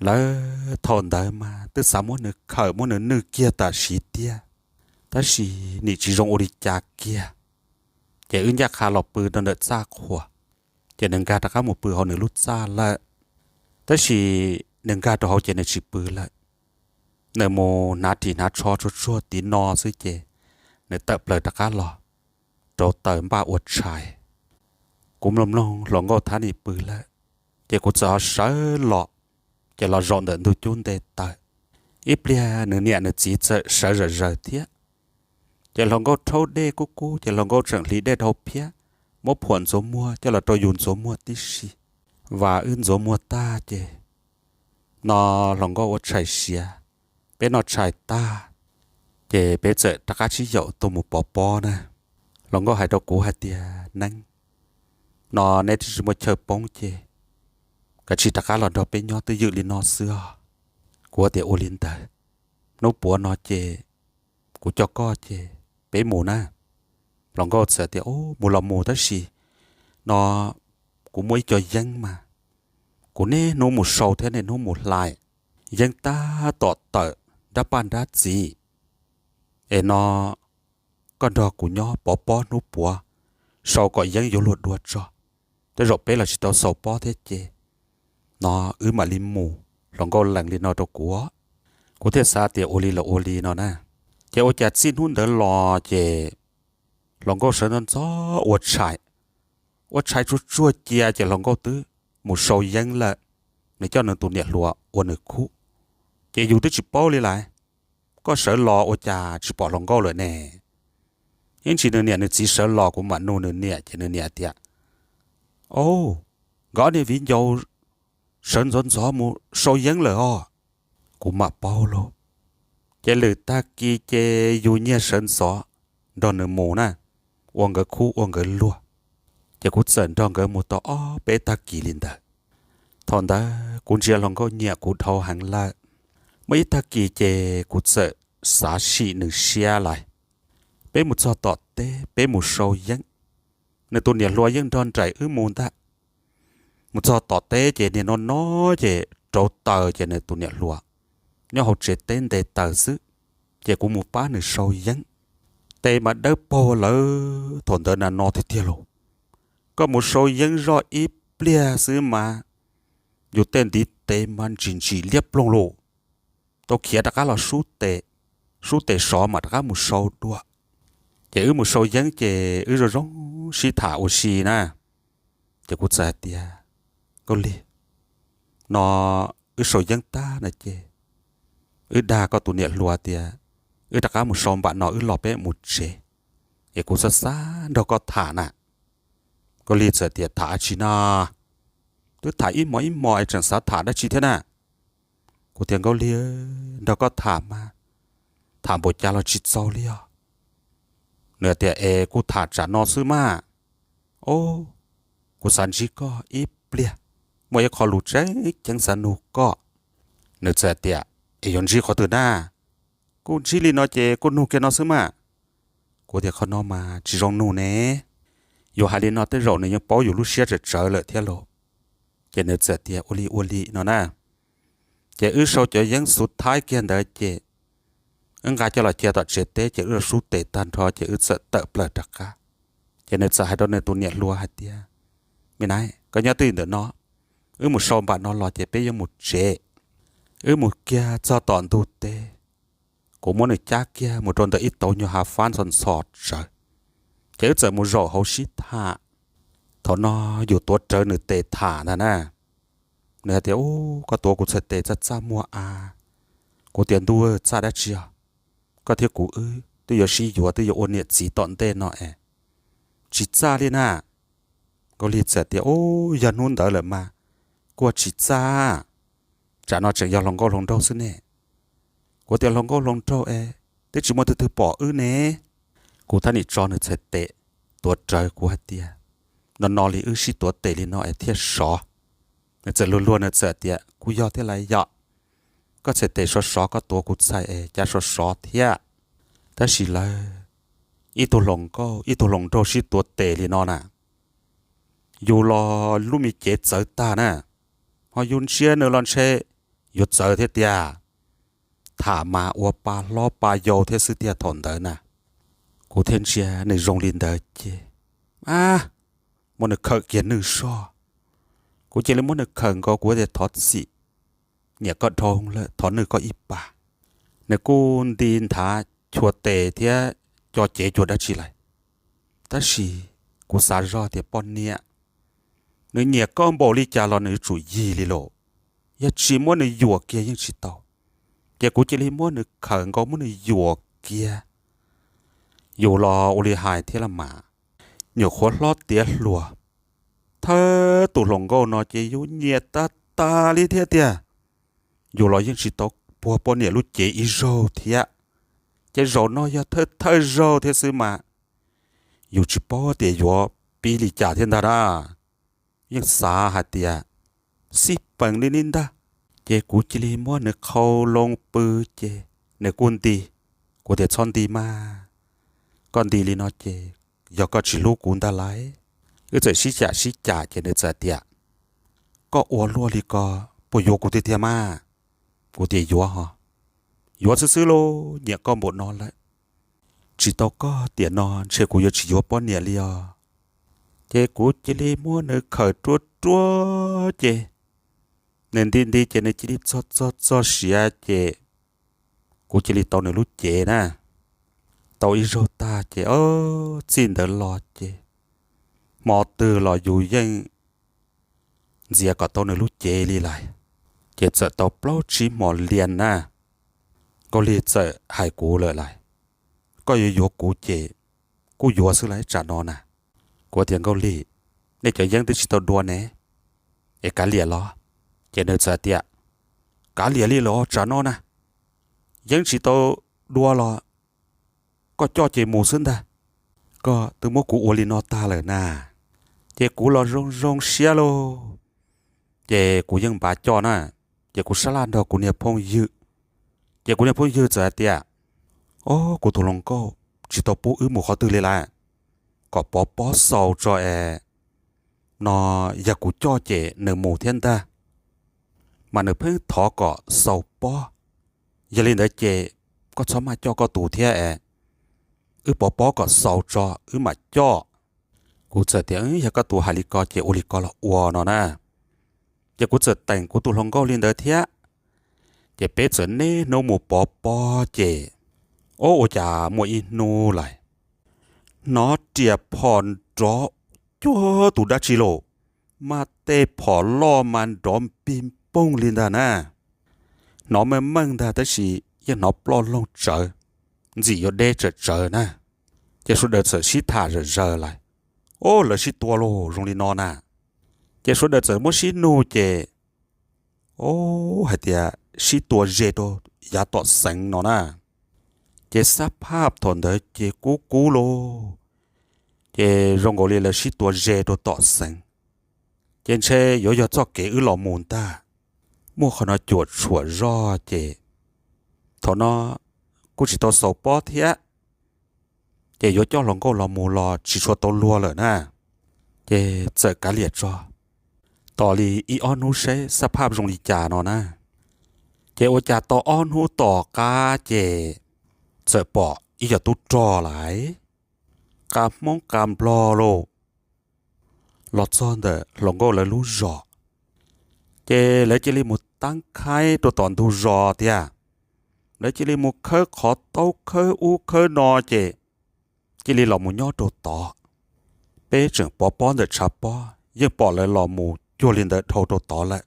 Lawv thaum ntawd mas twb xav muab nws khawm muab nws nwj kiag tam sim tiag, tab sis nim tsis zoo ua li cas kiag. Ces wb ncaj qha los pw rau ntawm txaj qhua, ces nws nkag rov qab mus pw hauv nws lub txaj lawm. Tab sis nws nkag rau hauv ces nws tsis pw lawm. Nws mus hnav ris hnav tsho tsuag tsuag tiv no xwb ces nws tawm plaws rov qab los rauv taws npaj ua tshais. Kuv mloog mloog hluas nkauj thab nim pw lawm, ces kuv txawm ho sawv los, ces los zaum ntawm ntug cub nte taw. Ib pliag nws niam nws txiv txawm sawv zawm zaws thiab. Ces hluas nkauj rhaub dej kub kub ces hluas nkauj tseem hliv dej dhau phiab, muab phuam ntxuav muag coj los rau yus ntxuav muag tib si. Vas wb ntxuav muag tag ces no hluas nkauj ua tshais siav, peb noj tshais tag, ces peb txawm rov qab sib yaum tuaj mus pov pob na. Hluas nkauj hais rau kuv hais tias, Neeb, no neb twb tsis muaj chaw poob ces kav tsij rov qab los nrog peb nyob twj ywm li no xwb os. Kuv tias, Ua li ntawd, hnub puav no ces kuv coj koj ces peb mus na. Hluas nkauj txawm tias, Mus los mus tab sis no kuv muaj ib co yeeb mas kuv niaj hnub mus sau thiab niaj hnub mus hlais, yeeb tab tom tawm nrab paj nrab txiv. Es no koj nrog kuv nyob pov pob hnub puav, sau kom yeeb yuav luag dua tso, tej zaum peb los tsis tau xaus pob thiab ces no wb mam li mus. Hluas nkauj lees li no rau kuv. Kuv thiaj xav tias ua li los ua li no na. Ces ua cas txij hnub ntawd los ces hluas nkauj sawv ntxov ntxov ua tshais, ua tshais tsuag tsuag cia ces hluas nkauj twb mus sau yeeb lawm, nws coj nws tus niam hluas ua nws khub. Ces yus twb tsis paub li lawm, koj sawv los ua cas tsis pom hluas nkauj lawm ne? Ib ntsis nws niam nws txiv sawv los kuv mam nug nws niam ces nws niam tias, Au, nkawd ob niag viv ncaus sawv ntxov ntxov mus sau yeeb lawm os. Kuv mam paub lauj. Ces lwm tag kis ces yus nyiag sawv ntxov nrog nws mus na, ua nkawd khub ua nkawd luag. Ces kuv txawm nrog nkawd mus tau ob peb tag kis li ntawd. Thaum ntawd kuv ntsia hluas nkauj nyiam kuv dhau heev lawm. Muaj ib tag kis ces kuv txawm xav sim nws siab lais. Peb mus txog tom teb peb mus sau yeeb, nws tus niam hluas yeej nrog nraim wb mus ntag. Mus txog tom teb ces niag no no ces rauv taws ces nws tus niam hluas nyob hauv tsev teb nte taws xwb. Ces kuv mus pab nws sau yeeb, tes mas dawb paug lawm. Thaum ntawd na no tiag tiag lauj, koj mus sau yeeb zoj ib pliag xwb mas yus tej ntiv tes mas ntsim ntsim liab ploog lauj. Tau khiav rov qab los sub tes, sub tes sov mam rov qab mus sau dua. Ces wb mus sau yeeb ces wb zoo zoo sib tham ua si na. Ces kuv txawm hais tias, Nkauj Lig, no wb sau yeeb tag no ces wb dag koj tus niam hluas tias wb rov qab mus sau npaum no wb los peb mus tsev, es kuv xav xav nrog koj tham na. Nkauj Lig txawm tias, Tham dab tsi no? Twb tham ib hmos ib hmos es tseem xav tham dab tsi thiab na? Kuv tias, Nkauj Lig, nrog koj tham mas tham npaum cas los tsis txaus li os. Nws tias, Es kuj tham tsam no xwb mas. Au, kuv xav ntsib koj ib pliag, muaj ib qho lus tseeb ceeb xav nug koj. Nws txawm tias, Es yuav ntsib qhov twg na? Kuj ntsib li no ces kuj nug kiag no xwb mas. Kuv tias, Qhov no mas tsis zoo nug ne. Yus hais li no tej zaum nws yeej paub yus lub siab tsawv tsawv lawm thiab lauj. Ces nws txawm tias, Ua li ua li no na. Ces wb sau cov yeeb xub thaib kiag ntawd ces wb nqa coj los cia tom tsev teb ces wb los sub tes tag nrho ces wb txawm tawm plaws rov qab. Ces nws txawm hais rau nws tus niam hluas hais tias, Me nab, koj nyob twj ywm ntawm no, wb mus sau npaum no los ces peb yuav mus tsev. Wb mus kiag txog tom ntug teb, kuv muab nws cab kiag mus rau ntawm ib tauv nyuag hav fab ntxhov ntxhov tsawv, ces wb txawm mus zaum hauv sib tham. Thaum no yus tuav rawv nws tes tham ntag na. Nws hais tias, Ub, koj tuav kuv txhais tes txaj txaj muag a. Kuv tias, Ntuj, txaj dab tsi os? Koj thiab kuv wb twb yuav sib yuav twb yuav ua niam txiv tom ntej no es tsis txaj li na. Nkauj Lig txawm tias, Ub, yog hnub ntawd lawm mas kuj tsis txaj, tsam no tseem yog hluas nkauj hluas nraug xwb ne. Kuv tias, Hluas nkauj hluas nraug es twb tsis muaj twg twg pom wb ne. Kuv thiaj nim tso nws txhais tes tuav rawv kuv hais tias, No no li wb sib tuav tes li no es thiaj sov. Nws txawm luag luag nws txawm tias, Kuj yog thiab lauj yom. Koj txhais tes sov sov, koj tuav kuv txhais es cas sov sov thiab. Tab sis lawv ib tug hluas nkauj ib tug hluas nraug sib tuav tes li no na, yus los lub me cev txawv tag na, ho yus ntsia nws los ntshe yuav txawv thiab tiag. Tham mas ua pa hlob pa yau thiab xwb tiag thaum ntawd na. Kuv thiaj ntsia nws zoo li ntawd ces, a, muab nws khawm kiag nwj soj. Kuv cia li muab nws khawm nkaus, kuv tias, Thov txim, nyiam koj dhau lawm, thov nwj koj ib pas. Nws kuj nti nthav chua tes thiab co cev cuag dab tsi lawm. Tab sis kuv xav zoj tias poj niam, nws nyiam koj npaum li cas los nws yuav tsum yig li lauj. Yog tsis muab nws yuam kiag yeej tsis tau. Ces kuv cia li muab nws khawm nkaus muab nws yuam kiag. Yus los ua li hais thiab los mas, nyuam qhuav hlob tiav hluas, thawj tus hluas nkauj no ces yus nyiam tag tag li thiab tiag. Yus los yeej tsis tau puag poj niam lub cev ib zaug thiab. Ces zaum no yog thawj thawj zaug thiab xwb mas, yus tsis paub tias yuav pib li cas thiab ntag na. Yeej xav hais tias xij peem li ni ntag. Ces kuv cia li muab nws qhau loo pw ces nws kuj nti. Kuv tias, Txhob nti mas, koj nti li no ces yog koj tsis hlub kuv ntag lauj. Wb txawm sib cam sib cam ces nws txawm tias, Koj ua luaj li ko, puas yuav kuv tiag tiag mas? Kuv tias, Yuav ho, yuav xwb xwb lauj, nyiam koj npaum no lawm. Tsis tau koj tiam no ntshe kuv yuav tsis yuav poj niam li os. Ces kuv cia li muab nws khawm ruaj ruaj ces nws nti nti ces nws cia li txog txog txog siav ces kuv cia li tau nws lub cev na. Tau ib zaug tag ces txij ntawd los ces hmo twg los yus yeej ntxias kom tau nws lub cev li lais. Ces txawm tau plaub tsib hmo lias na, Nkauj Lig txawm hais kuv lawm lais, koj yuav yuav kuv ces kuj yuav xwb lais tsam no na. Kuv tias Nkauj Lig, nej cov yeeb twb tsis tau dua ne, es kav liam los? Ces nws txawm tias, kav liam li los tsam no na, yeeb tsis tau dua los koj coj ces mus xwb ntag, koj twb muab kuv ua li no tag lawm na. Ces kuv los zoo zoo siab lauj, ces kuv yeej npav coj na. Ces kuv sab laj nrog kuv niag phooj ywg, ces kuv niag phooj ywg txawm hais tias, o, kuv tus hluas nkauj tsis tau pub wb mus qhov twg li lawm, kom pov pob xaus tso es no yog kuv coj ces nws mus thiab ntag, mas nws pheej thov kom xaus pob. Yog li ntawd ces koj txhob maj coj koj tus thiab es wb pov pob kom xaus tso wb mam coj. Kuv txawm tias, yog koj tus hais li ko ces ua li ko los ua no na. Ces kuv txawm teem kuv tus hluas nkauj li ntawd thiab. Ces peb txawm niaj hnub mus pov pob ces, o, ua cas muaj ib hnub lais, hnov riam phom nrov cuag tus dab tsi lauj, mas tej phom loj mas nrov npig npoog li ntag na. Hnov meej meej ntag tab sis yeej hnov ploj loog tsawv, ntxim yuav deb tsawv tsawv na. Ces sawv daws txawm sib tham zawm zaws lais, o, lawv sib tua lauj zoo li no na. Ces sawv daws txawm muab sib nug ces, o, hais tias sib tua ze rau yav tom xeev no na. Ces xab phaj thaum ntawd ces kub kub lauj, ces zoo nkaus li lawv sib tua ze rau tom xeev, ces ntshe yuav yog txoj kev wb los mus ntag. Muaj qhov no cuam tshuam zog ces thaum no kuj tsis tau xaus pob thiab, ces yuav coj hluas nkauj los mus los tsis tshua tau luag lawm na. Ces txawm kav liam tso, tos li ib ob hnub seb xab phaj zoo li cas no na. Ces ua cas tau ob hnub tom qab ces txawm pom ib co tub rog lais, qa Hmoob qa Nplog lauj, los txog ntawm hluas nkauj lawv lub zos. Ces lawv cia li mus tab khaib rau tom ntug zos tiag, lawv cia li mus khawb qhov taub khawb ub khawb no ces cia li los mus nyob rau tod. Peb tseem pov pob ntawm tshav pob yeej pom lawv los mus cuag li ntawd dhau rau tod lawm.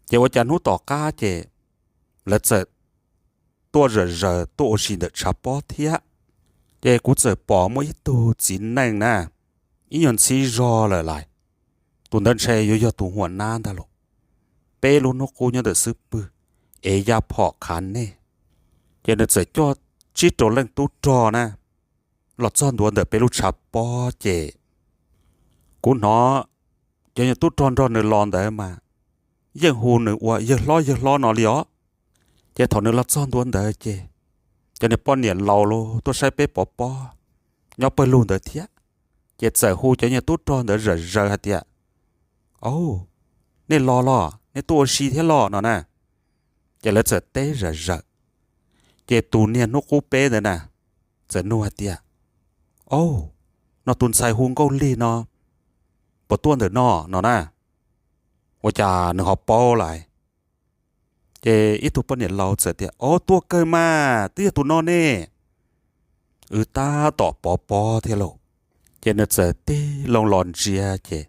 Ces ua cas hnub tom qab ces lawv txawm tuaj zawm zaws tuaj ua si ntawm tshav pob thiab. Ces kuv txawm pom muaj ib tug txiv neej na, ib nyuag ntxhib zog lawm lais, tus ntawd ntshe yuav yog tus huam nab ntag los, peb lub hnub qub nyob ntawm xub pwg, ev yaj phom khav nej. Ces nws txawm coj tsib rau leej tub rog na los txog ntua ntawm peb lub tshav pob ces kuv hnov cov nyuag tub rog nrog nws los ntawd mas yeej hu nws ua yawg hlob yawg hlob no li os. Ces thaum nws los txog ntua ntawd ces cov niag poj niam laus los tuaj saib peb pov pob nyob pawg lug ntawd thiab, ces txawm hu cov nyuag tub rog ntawd zawm zaws hais tias, o, nej los los, nej tuaj ua si thiab los no na. Ces lawv txawm teb zawm zaws. Ces tus niag hnub qub peb ntawd na txawm nug hais tias, o, no tus ntxhais hu Nkauj Lig no puas tuaj ntawm no no na, ua cas nws ho paub lais? Ces ib tug poj niam laus txawm tias, o, tuaj kawg mas, twb yog tus no ne, wb tab tom pov pob thiab lauj. Ces nws txawm tig loo los ntsia ces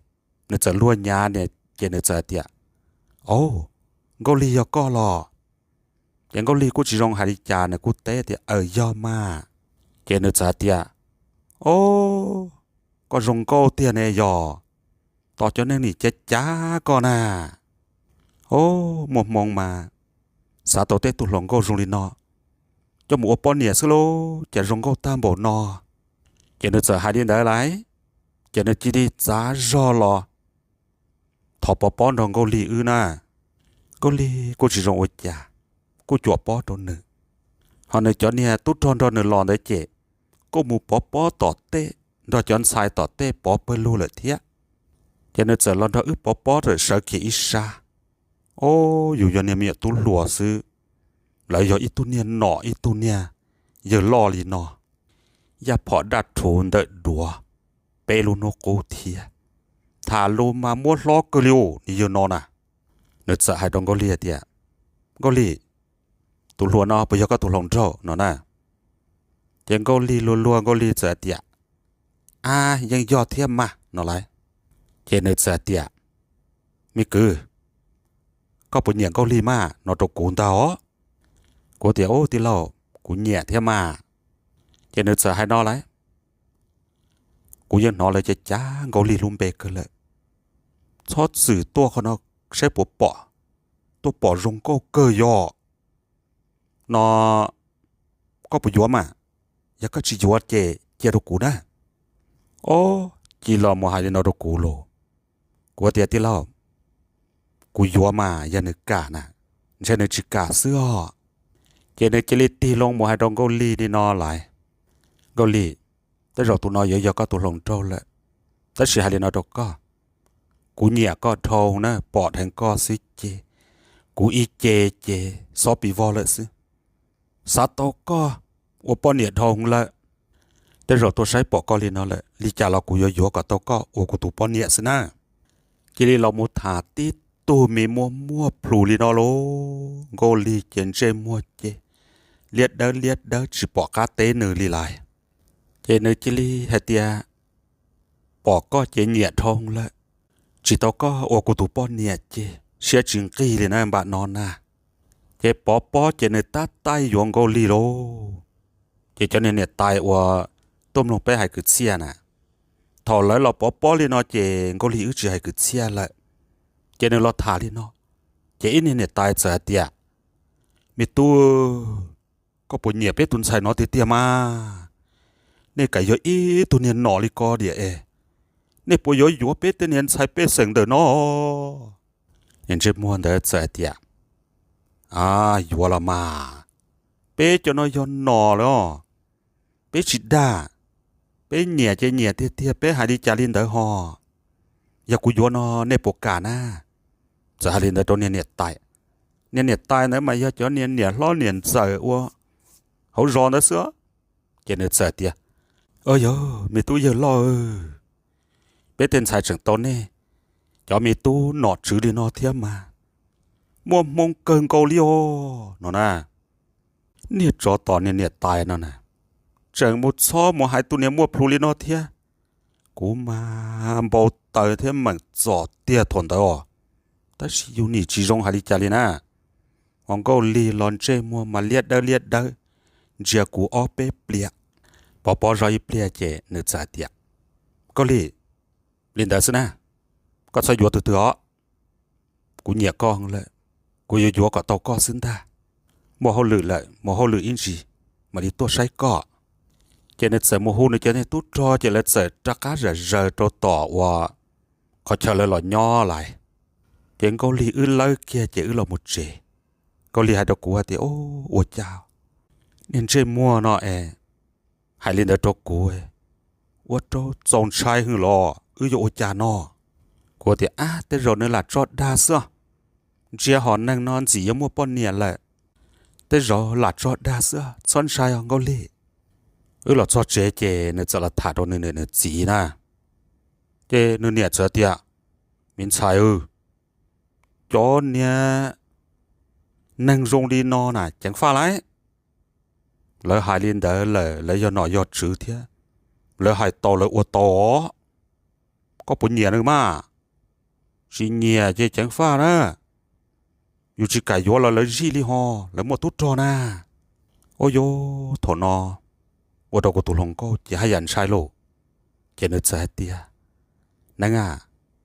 nws txawm luag nyav ni, ces nws txawm tias, o, Nkauj Lig yog koj los? Ces Nkauj Lig kuj tsis zoo hais li cas nws kuj teb tias, aws yog mas. Ces nws txawm tias, o, koj zoo nkauj tiag ne yog, tos cov neeg nim cav cav koj na. O, muaj hmoo mas xav tau tej tug hluas nkauj zoo li no coj mus ua poj niam xwb lauj, cas zoo nkauj tag npaum no. Ces nws txawm hais li ntawd lais, ces nws cia li txav zog los thov pov pob nrog Nkauj Lig wb na. Nkauj Lig kuj tsis zoo ua cas, kuj cuam pob rau nws. Ho nws cov niag tub rog nrog nws los ntawd ces kuj mus pov pob tom tej, nrog cov ntxhais tom tej pov pawg lug lawm thiab. Ces nws txawm los nrog wb pov pob tawm sawv kiag ib sab. O, yus yog niag me nyuam tub hluas xwb, lawv yog ib tug niag nom ib tug niag yawg loj li no, yaj phom daj rhuv ntawm duav, peb lub hnub qub thiab, tham lus mas muab hlob kawg li os, nws yawg no na. Nws txawm hais rau Nkauj Lig tias, Nkauj Lig, tus hluas no puas yog koj tus hluas nraug no na? Ces Nkauj Lig luag luag Nkauj Lig txawm hais tias, Ab, yeej yog thiab mas no lauj. Ces nws txawm hais tias, Me kwv, koj puas nyiam Nkauj Lig mas no rau kuv ntag os? Kuv tias, Ub, tij laug, kuv nyiam thiab mas. Ces nws txawm hais no lauj, Kuv yeej hnov lawv cav cav Nkauj Lig lub npe kawg lawm. Txhob txwm tuaj qhov no saib puas pom, tuaj pom zoo nkauj kawg yog no. Koj puas yuav mas? Yog koj tsis yuav ces cia rau kuv na. Ob, cia li los mus hais li no rau kuv lauj. Kuv tias, Tij laug, kuv yuav mas yog nws kam na, ntshe nws tsis kam xwb os. Ces nws cia li tig loo mus hais rau Nkauj Lig li no lauj, Nkauj Lig, tej zaum tus no yuav yog koj tus hluas nraug lawm, tab sis hais li no rau koj, kuv nyiam koj dhau na, pom dheev koj xwb ces kuv ib ce ces xob pis vog lawm xwb. Xav tau koj ua poj niam dhau lawm, tej zaum tuaj saib pom koj li no lawm, li cas los kuv yuav yuav kom tau koj ua kuv tus poj niam xwb na. Cia li los mus tham tib tug me muaj muaj plhus li no lauj, Nkauj Lig ces ntsej muag ces liab dawb liab dawb tsis pom qab teb nws li lauj. Ces nws cia li hais tias, Pom koj ces nyiam dhau lawm, tsis tau koj ua kuv tus poj niam ces siab tsis nqig li na npam no na. Ces Pov Pob ces nws tab taij yuav Nkauj Lig lauj. Ces cov niag niam tais uas tuaj mloog peb hais kwv txhiaj na, thaum lawv los Pov Pob li no ces Nkauj Lig wb tsis hais kwv txhiaj lawm. Ces nws los tham li no, ces ib niag niam tais txawm hais tias, Me tub, koj puas nyiam peb tus ntxhais no tiag tiag mas? Nej kam yog ib tug niag nom li ko diam es, nej puas yuav yuav peb tej niag ntxhais pej xeem ntawm no? Niag ntsej muag ntawd txawm hais tias, A, yuav los mas, peb cov no yog nom lawm os, peb tsis dag, peb nyiam ces nyiam tiag tiag, peb hais li cas li ntawd ho. Yog kuv yuav no nej puas kam na? Txawm hais li ntawd rau niag niam tais. Niag niam tais ntawd mas yog cov niag niam hlob niam ntxawm ua hauv zos ntawd xwb. Ces nws txawm tias, Yog me tub yawg loj, peb tej ntxhais tseem tau nej cov me tub nom tswv li no thiab mas, muaj hmoo kawg nkaus li os no na. Niag tsov tom niag niam tais no na, tseem mus txhob mus hais tus niag muaj plhus li no thiab. Kuv mas npau taws thiab meem txom tiag thaum ntawd os, tab sis yus nim tsis zoo hais li cas li na. Hos Nkauj Lig los ntsej muag mas liab dawb liab dawb, ntsia kuv ob peb pliag. Pov Pob zov ib pliag ces nws txawm hais tias, Nkauj Lig, li ntawd xwb na, koj txhob yuav tus twg os. Kuv nyiam koj lawm, kuv yuav yuav kom tau koj xwb ntag. Muaj hauj lwm lawm, mus hauj lwm ib ntsis mam li tuaj saib koj. Ces nws txawm mus hu nws cov niag tub rog ces lawv txawm rov qab zam zaws rau tom uas qhov chaw lawv los nyob lawm. Ces Nkauj Lig wb lawb kiag ces wb los mus tsev. Nkauj Lig hais rau kuv hais tias, Ua cas niag ntsej muag no es hais li ntawd rau kuv, ua rau txaus ntshai hwv los wb yuav ua cas no? Kuv tias, Ab, tej zaum nws lam tso dag xwb. Ntsia hom neeg no ntxim yuav muaj poj niam lawm, tej zaum lam tso dag xwb, txhob ntshai os Nkauj Lig. Wb los txog tsev ces nws txawm los tham rau nws niam nws txiv na. Ces nws niam txawm tias, Me ntxhais, cov niag neeg zoo li no na ceev faj lauj. Lawv hais li ntawd lawm, lawv yog nom yog tswv thiab, lawv hais tau lawv ua tau os. Koj puas nyiam nws mas? Tsis nyiam ces ceev faj na. Yus tsis kam yuav los lawv zij li ho, lawv muaj tub rog na. Ua yog thaum no ua rau kuv tus hluas nkauj ces haj yam ntshai lauj. Ces nws txawm hais tias, Neeb a,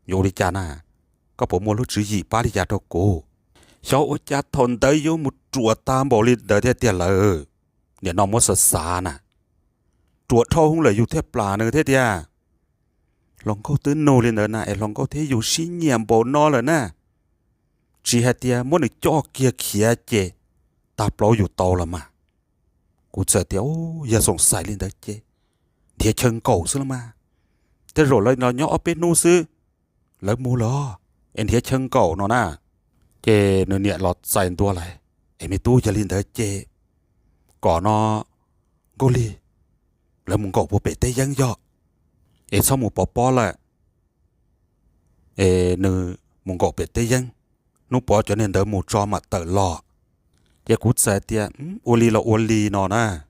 yuav ua li cas na? Koj puas muaj lub tswv yim pab li cas rau kuv? Xyov ua cas thaum ntawd yuav mus ruam tag npaum li ntawd thiab tiag lawm. Nim no muab xav xav na, ruam dhau hwv lawm yus thiaj plam nws thiab tiag. Hluas nkauj twb nug li ntawd na es hluas nkauj thiab yus sib nyiam npaum no lawm na, tsis hais tias muab nws coj kiag khiav ces tag plaub yus tau los mas. Kuv txawm tias, Yog xoom xaim li ntawd ces nrhiav chaw nkaum xwb los mas. Tej zaum lawv los nyob ob peb hnub xwb, lawv mus lawm es nrhiav chaw nkaum no na. Ces nws niam los txais ntua lawm, Es me tub, yog li ntawd ces kom no Nkauj Lig lawv mus nkaum puag pem teb yeeb yog, es txhob mus Pov Pob lawm, es nws mus nkaum pem teb yeeb, hnub Pov cov niag ntawd mus tso mam tawm los. Ces kuv txawm tias, Ua li los ua li no na.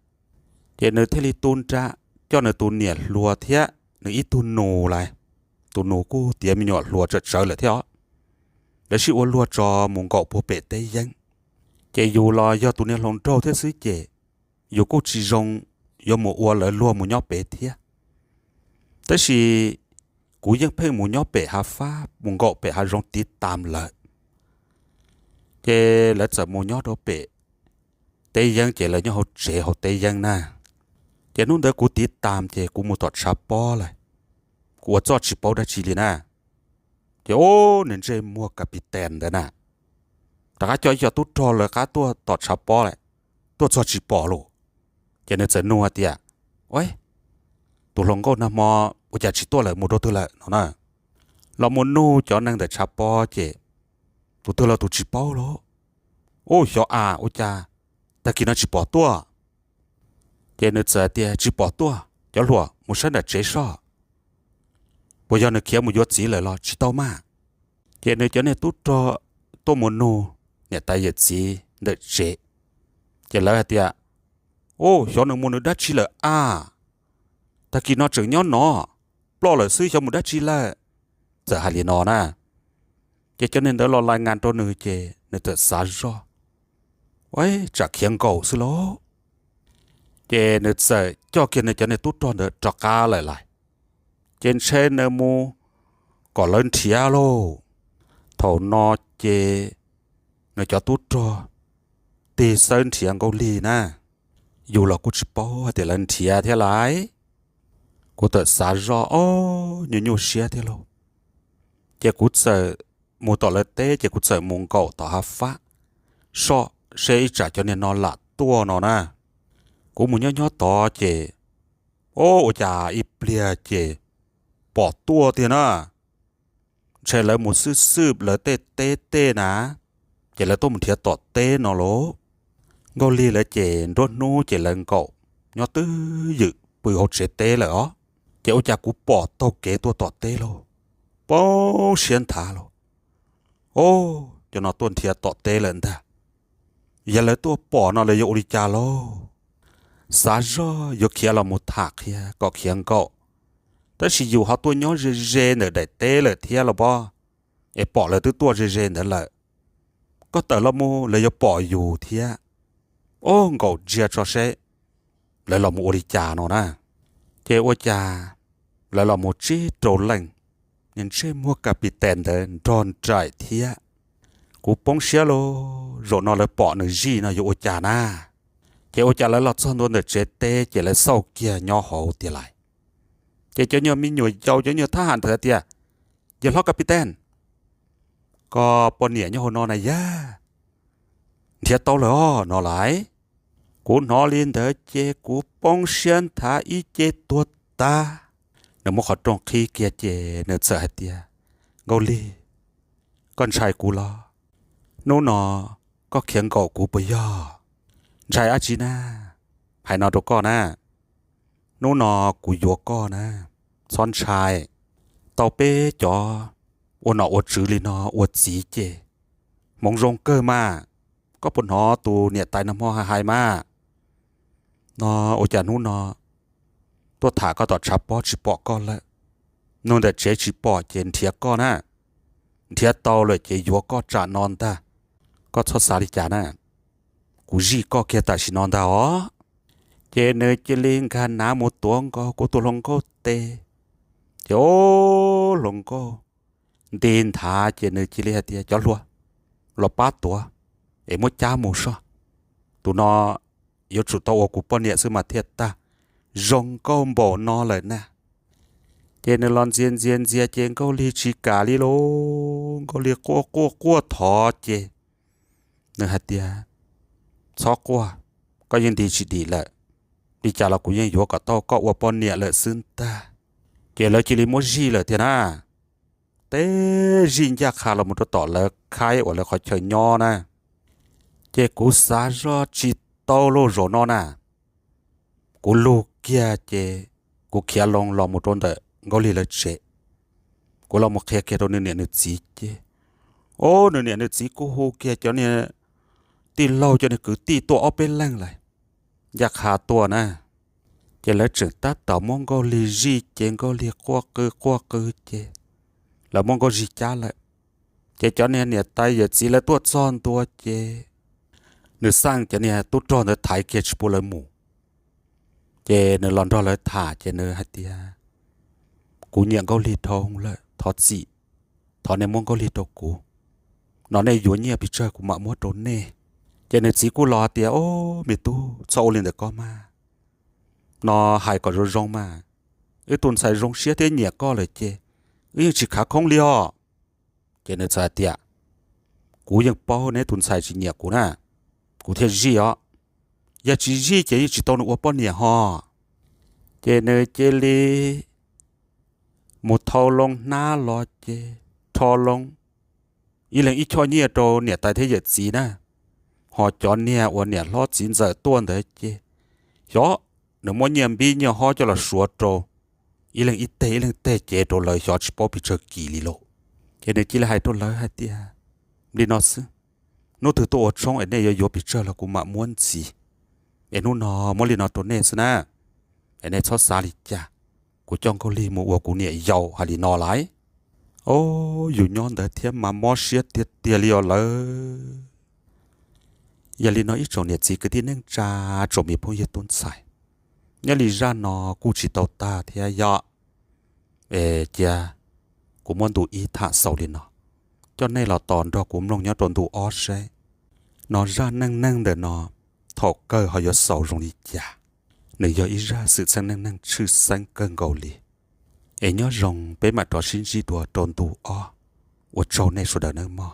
Ces nws thiaj li tu nra coj nws tus niam hluas thiab nws ib tug nus lawm. Tus nus kuj tiav me nyuam hluas tsawm tsawv lawm thiab os. Lawv sib ua luag tso mus nkaum puag pem teb yeeb. Ces yus los yog tus niag hluas nraug thiab xwb ces yus kuj tsis zoo yuav mus ua lawv luag mus nyob pem thiab. Tab sis kuv yeej pheej mus nyob pem hav fab mus nkaum pem hav zoov tiv tas lawv. Ces lawv txawm mus nyob rau pem teb yeeb ces lawv nyob hauv tsev hauv teb yeeb na. Ces hnub ntawd kuv tiv tas ces kuv mus tom tshav pob lawm, kuv ua txuj tsis paub dab tsi li na. Ces ub, nws ntsej muag kas pis tes ntawd na, rov qab coj ib co tub rog lawv qab tuaj tom tshav pob lawm, tuaj txog tsis pom lawm. Ces nws txawm nug hais tias, Tus hluas nkauj nag hmo ua cas tsis tuaj lawm, mus rau twg lawm no na? Los mus nug cov neeg ntawm tshav pob ces tus twg los tus tsis paub lawm. Ub, xyov as, ua cas tag kis no tsis pom tuaj? Ces nws txawm tias, Tsis pom tuaj, cov hluas, mus saib nram tsev soj, puas yog nws khiav mus yuav txiv lawm los tsis tau mas. Ces nws cov niag tub rog tuaj mus nug niam tais yawm txiv ntawm tsev, ces lawv hais tias, Ub, xyov nws mus nws dab tsi lawm as, tag kis no tseem nyob no, ploj lawm xwb, xyov mus dab tsi lawm. Txawm hais li no na. Ces cov niag ntawd los lais ngas rau nws ces nws txawm xav zoj, Ua, tsam khiav nkaum xwb lauj. Ces nws txawm coj kiag nws cov niag tub rog ntawd rov qab lawm lais. Ces ntshe nws mus kom lawv nrhiav lauj. Thaum no ces nws cov tub rog tig xawb nrhiav Nkauj Lig na. Yus los kuj tsis paub hais tias lawv nrhiav thiab lais. Kuv txawm xav zoj, Ob, nyuaj nyuaj siab thiab lauj. Ces kuv txawm mus tom lawv teb ces kuv txawm mus nkaum tom hav fab soj seb ib tsam cov niag no lam tuaj no na. Kuv mus nyob nyob tod ces, Ob, ua cas ib pliag ces pom tuaj tiag na. Ntshe lawv mus xwb xwb lawv tej teb tej na, ces lawv tuaj mus nrhiav tom teb no lauj. Nkauj Lig lawv ces nruab hnub ces lawv nkaum nyob twj ywm pw hauv tsev teb lawm os. Ces ua cas kuv pom taug kev tuaj tom teb lauj. Poob siab nthav lauj. Ob, cov no tuaj nrhiav tom teb lawm ntag. Yog lawv tuaj pom no lawv yuav ua li cas lauj? Xav zoj yuav khiav los mus tham qhia kom khiav nkaum, tab sis yus ho tuaj nyob ze ze ntawm daim teb lawm thiab los pob, es pom lawv twb tuaj ze ze ntawd lawm. Koj tawm los mus lawv yuav pom yus thiab. Ob, nkaum ntsia tso seb lawv los mus ua li cas no na. Ces ua cas lawv los mus tsib rau leej, nws ntsej muag kas pis tes ntawd nrog nraim thiab. Kuv poob siab lauj, zaum no lawv pom nws zij no yuav ua cas na. Ces ua cas lawv los txog ntua ntawm tsev teb ces lawv xauj kiag nyob hauv tiag lais. Ces cov nyuag me nyuam yaus cov nyuag thab ham ntawd tias, Yawg hlob kas pis tes, koj poj niam nyob hauv no na yag, nrhiav tau lawm os no lais. Kuv hnov li ntawd ces kuv poob siab nthav ib ce tuag tag. Nws muab qhov rooj qhib kiag ces nws txawm hais tias, Nkauj Lig, koj ntshai kuv los? Hnub no koj khiav nkaum kuv puas yog? Ntshai dab tsi na, hais no rau koj na, hnub no kuv yuav koj na, txhob ntshai. Tau peb cov ua nom ua tswv li no ua txiv ces hmoov zoo kawg mas. Koj puas hnov tus niam tais nag hmo hais hais mas, no ua cas hnub no tuaj tham koj tom tshav pob tsis pom koj lawm, nug ntawm tsev tsis pom ces nrhiav koj na, nrhiav tau lawm ces yuav koj tsam no ntag. Koj txhob xav li cas na, kuv zij koj kiag tam sim no ntag os. Ces nws cia li nkag nav mus tuav nkaus kuv tus hluas nkauj tes, ces ub, hluas nkauj nti nthav ces nws cia li hais tias, Cov hluas, los pab tuav es muab cab mus soj, tus no yuav tsum tau ua kuv poj niam xwb mas thiaj tag, zoo nkauj npaum no lawm na. Ces nws los ntxias ntxias ntxias ces Nkauj Lig tsis kam li lauj, Nkauj Lig quaj quaj quaj thov ces nws hais tias, Txhob quaj, koj yeej nti tsis dim lawm, li cas los kuv yeej yuav kom tau koj ua poj niam lawm xwb ntag. Ces lawv cia li muab zij lawm tiag na, teb zij ncaj qha los mus rau tom lawv khaib uas lawv qhov chaw nyob na. Ces kuv xav zoj tsis tau lauj zaum no na, kuv lug kiag ces kuv khiav loo los mus rau ntawm Nkauj Lig lawv tsev. Kuv los mus qhia kiag rau nws niam nws txiv ces, o, nws niam nws txiv kuj hu kiag cov niag tij laug cov niag kwv tij tuaj ob peb leeg lawm, ncaj qha tuaj na. Ces lawv tseem tab tom muab Nkauj Lig zij ces Nkauj Lig quaj qw quaj qw ces lawv muab Nkauj Lig cab lawm. Ces cov niag niam tais yawm txiv lawv tuaj txog ntua ces nws xaj cov niag tub rog ntawd thaiv kiag tsis pub lawv mus. Ces nws los nrog lawv tham ces nws hais tias, kuv nyiam Nkauj Lig dhau lawm, thov txim, thov nej muab Nkauj Lig rau kuv, no nej yuav nyiaj pes tsawg kuv mam muab rau nej. Ces nws txiv kuj los hais tias, o, me tub, txhob ua li ntawd koj mas, no hais kom zoo zoo mas, wb tus ntxhais zoo siab thiab nyiam koj lawm ces wb yeej tsis khav khoob li os. Ces nws txawm hais tias, kuv yeej paub neb tus ntxhais tsis nyiam kuv na, kuv thiaj zij os, yog tsis zij ces yeej tsis tau nws ua poj niam ho. Ces nws cia li mus thau loo hnab los ces rho loo ib leeg ib choj nyiaj rau niam tais thiab yawm txiv na, ho cov niag uas niam hlob txiv ntxawm tuaj ntawd ces xyov nws muab nyiaj npib nyiaj hob coj los suav rau ib leeg ib teg ib leeg teg ces rau lawv xyov tsis paub pes tsawg kis li lauj. Ces nws cia li hais rau lawv hais tias, li no xwb, hnub twg tuaj ua tshoob es nej yuav yuav pes tsawg los kuv mam muab ntxiv, es hnub no muab li no rau nej xwb na, es nej txhob xav li cas, kuv coj Nkauj Lig mus ua kuv niam yau, hais li no lais. O, yus nyob ntawd thiab mas mob siab tiag tiag li os lawv. Yog li no ib tsoom niam txiv kwv tij neej tsa, tsoom me phooj ywg tub ntxhais, nyob li zaj no kuj tsis tau tag thiab yom. Es cia kuv muab ntu ib tham xaus li no, coj nej los tos nrog kuv mloog nyob rau ntu ob seb no zaj neej neeg ntawm no thaum kawg ho yuav xaus zoo li cas. Nws yog ib zaj xwm txheej neej neeg tshwj xeeb kawg nkaus li. Es nyob zoo, peb mam rov sib ntsib dua rau ntu ob. Ua tsaug nej sawv daws nawb mog.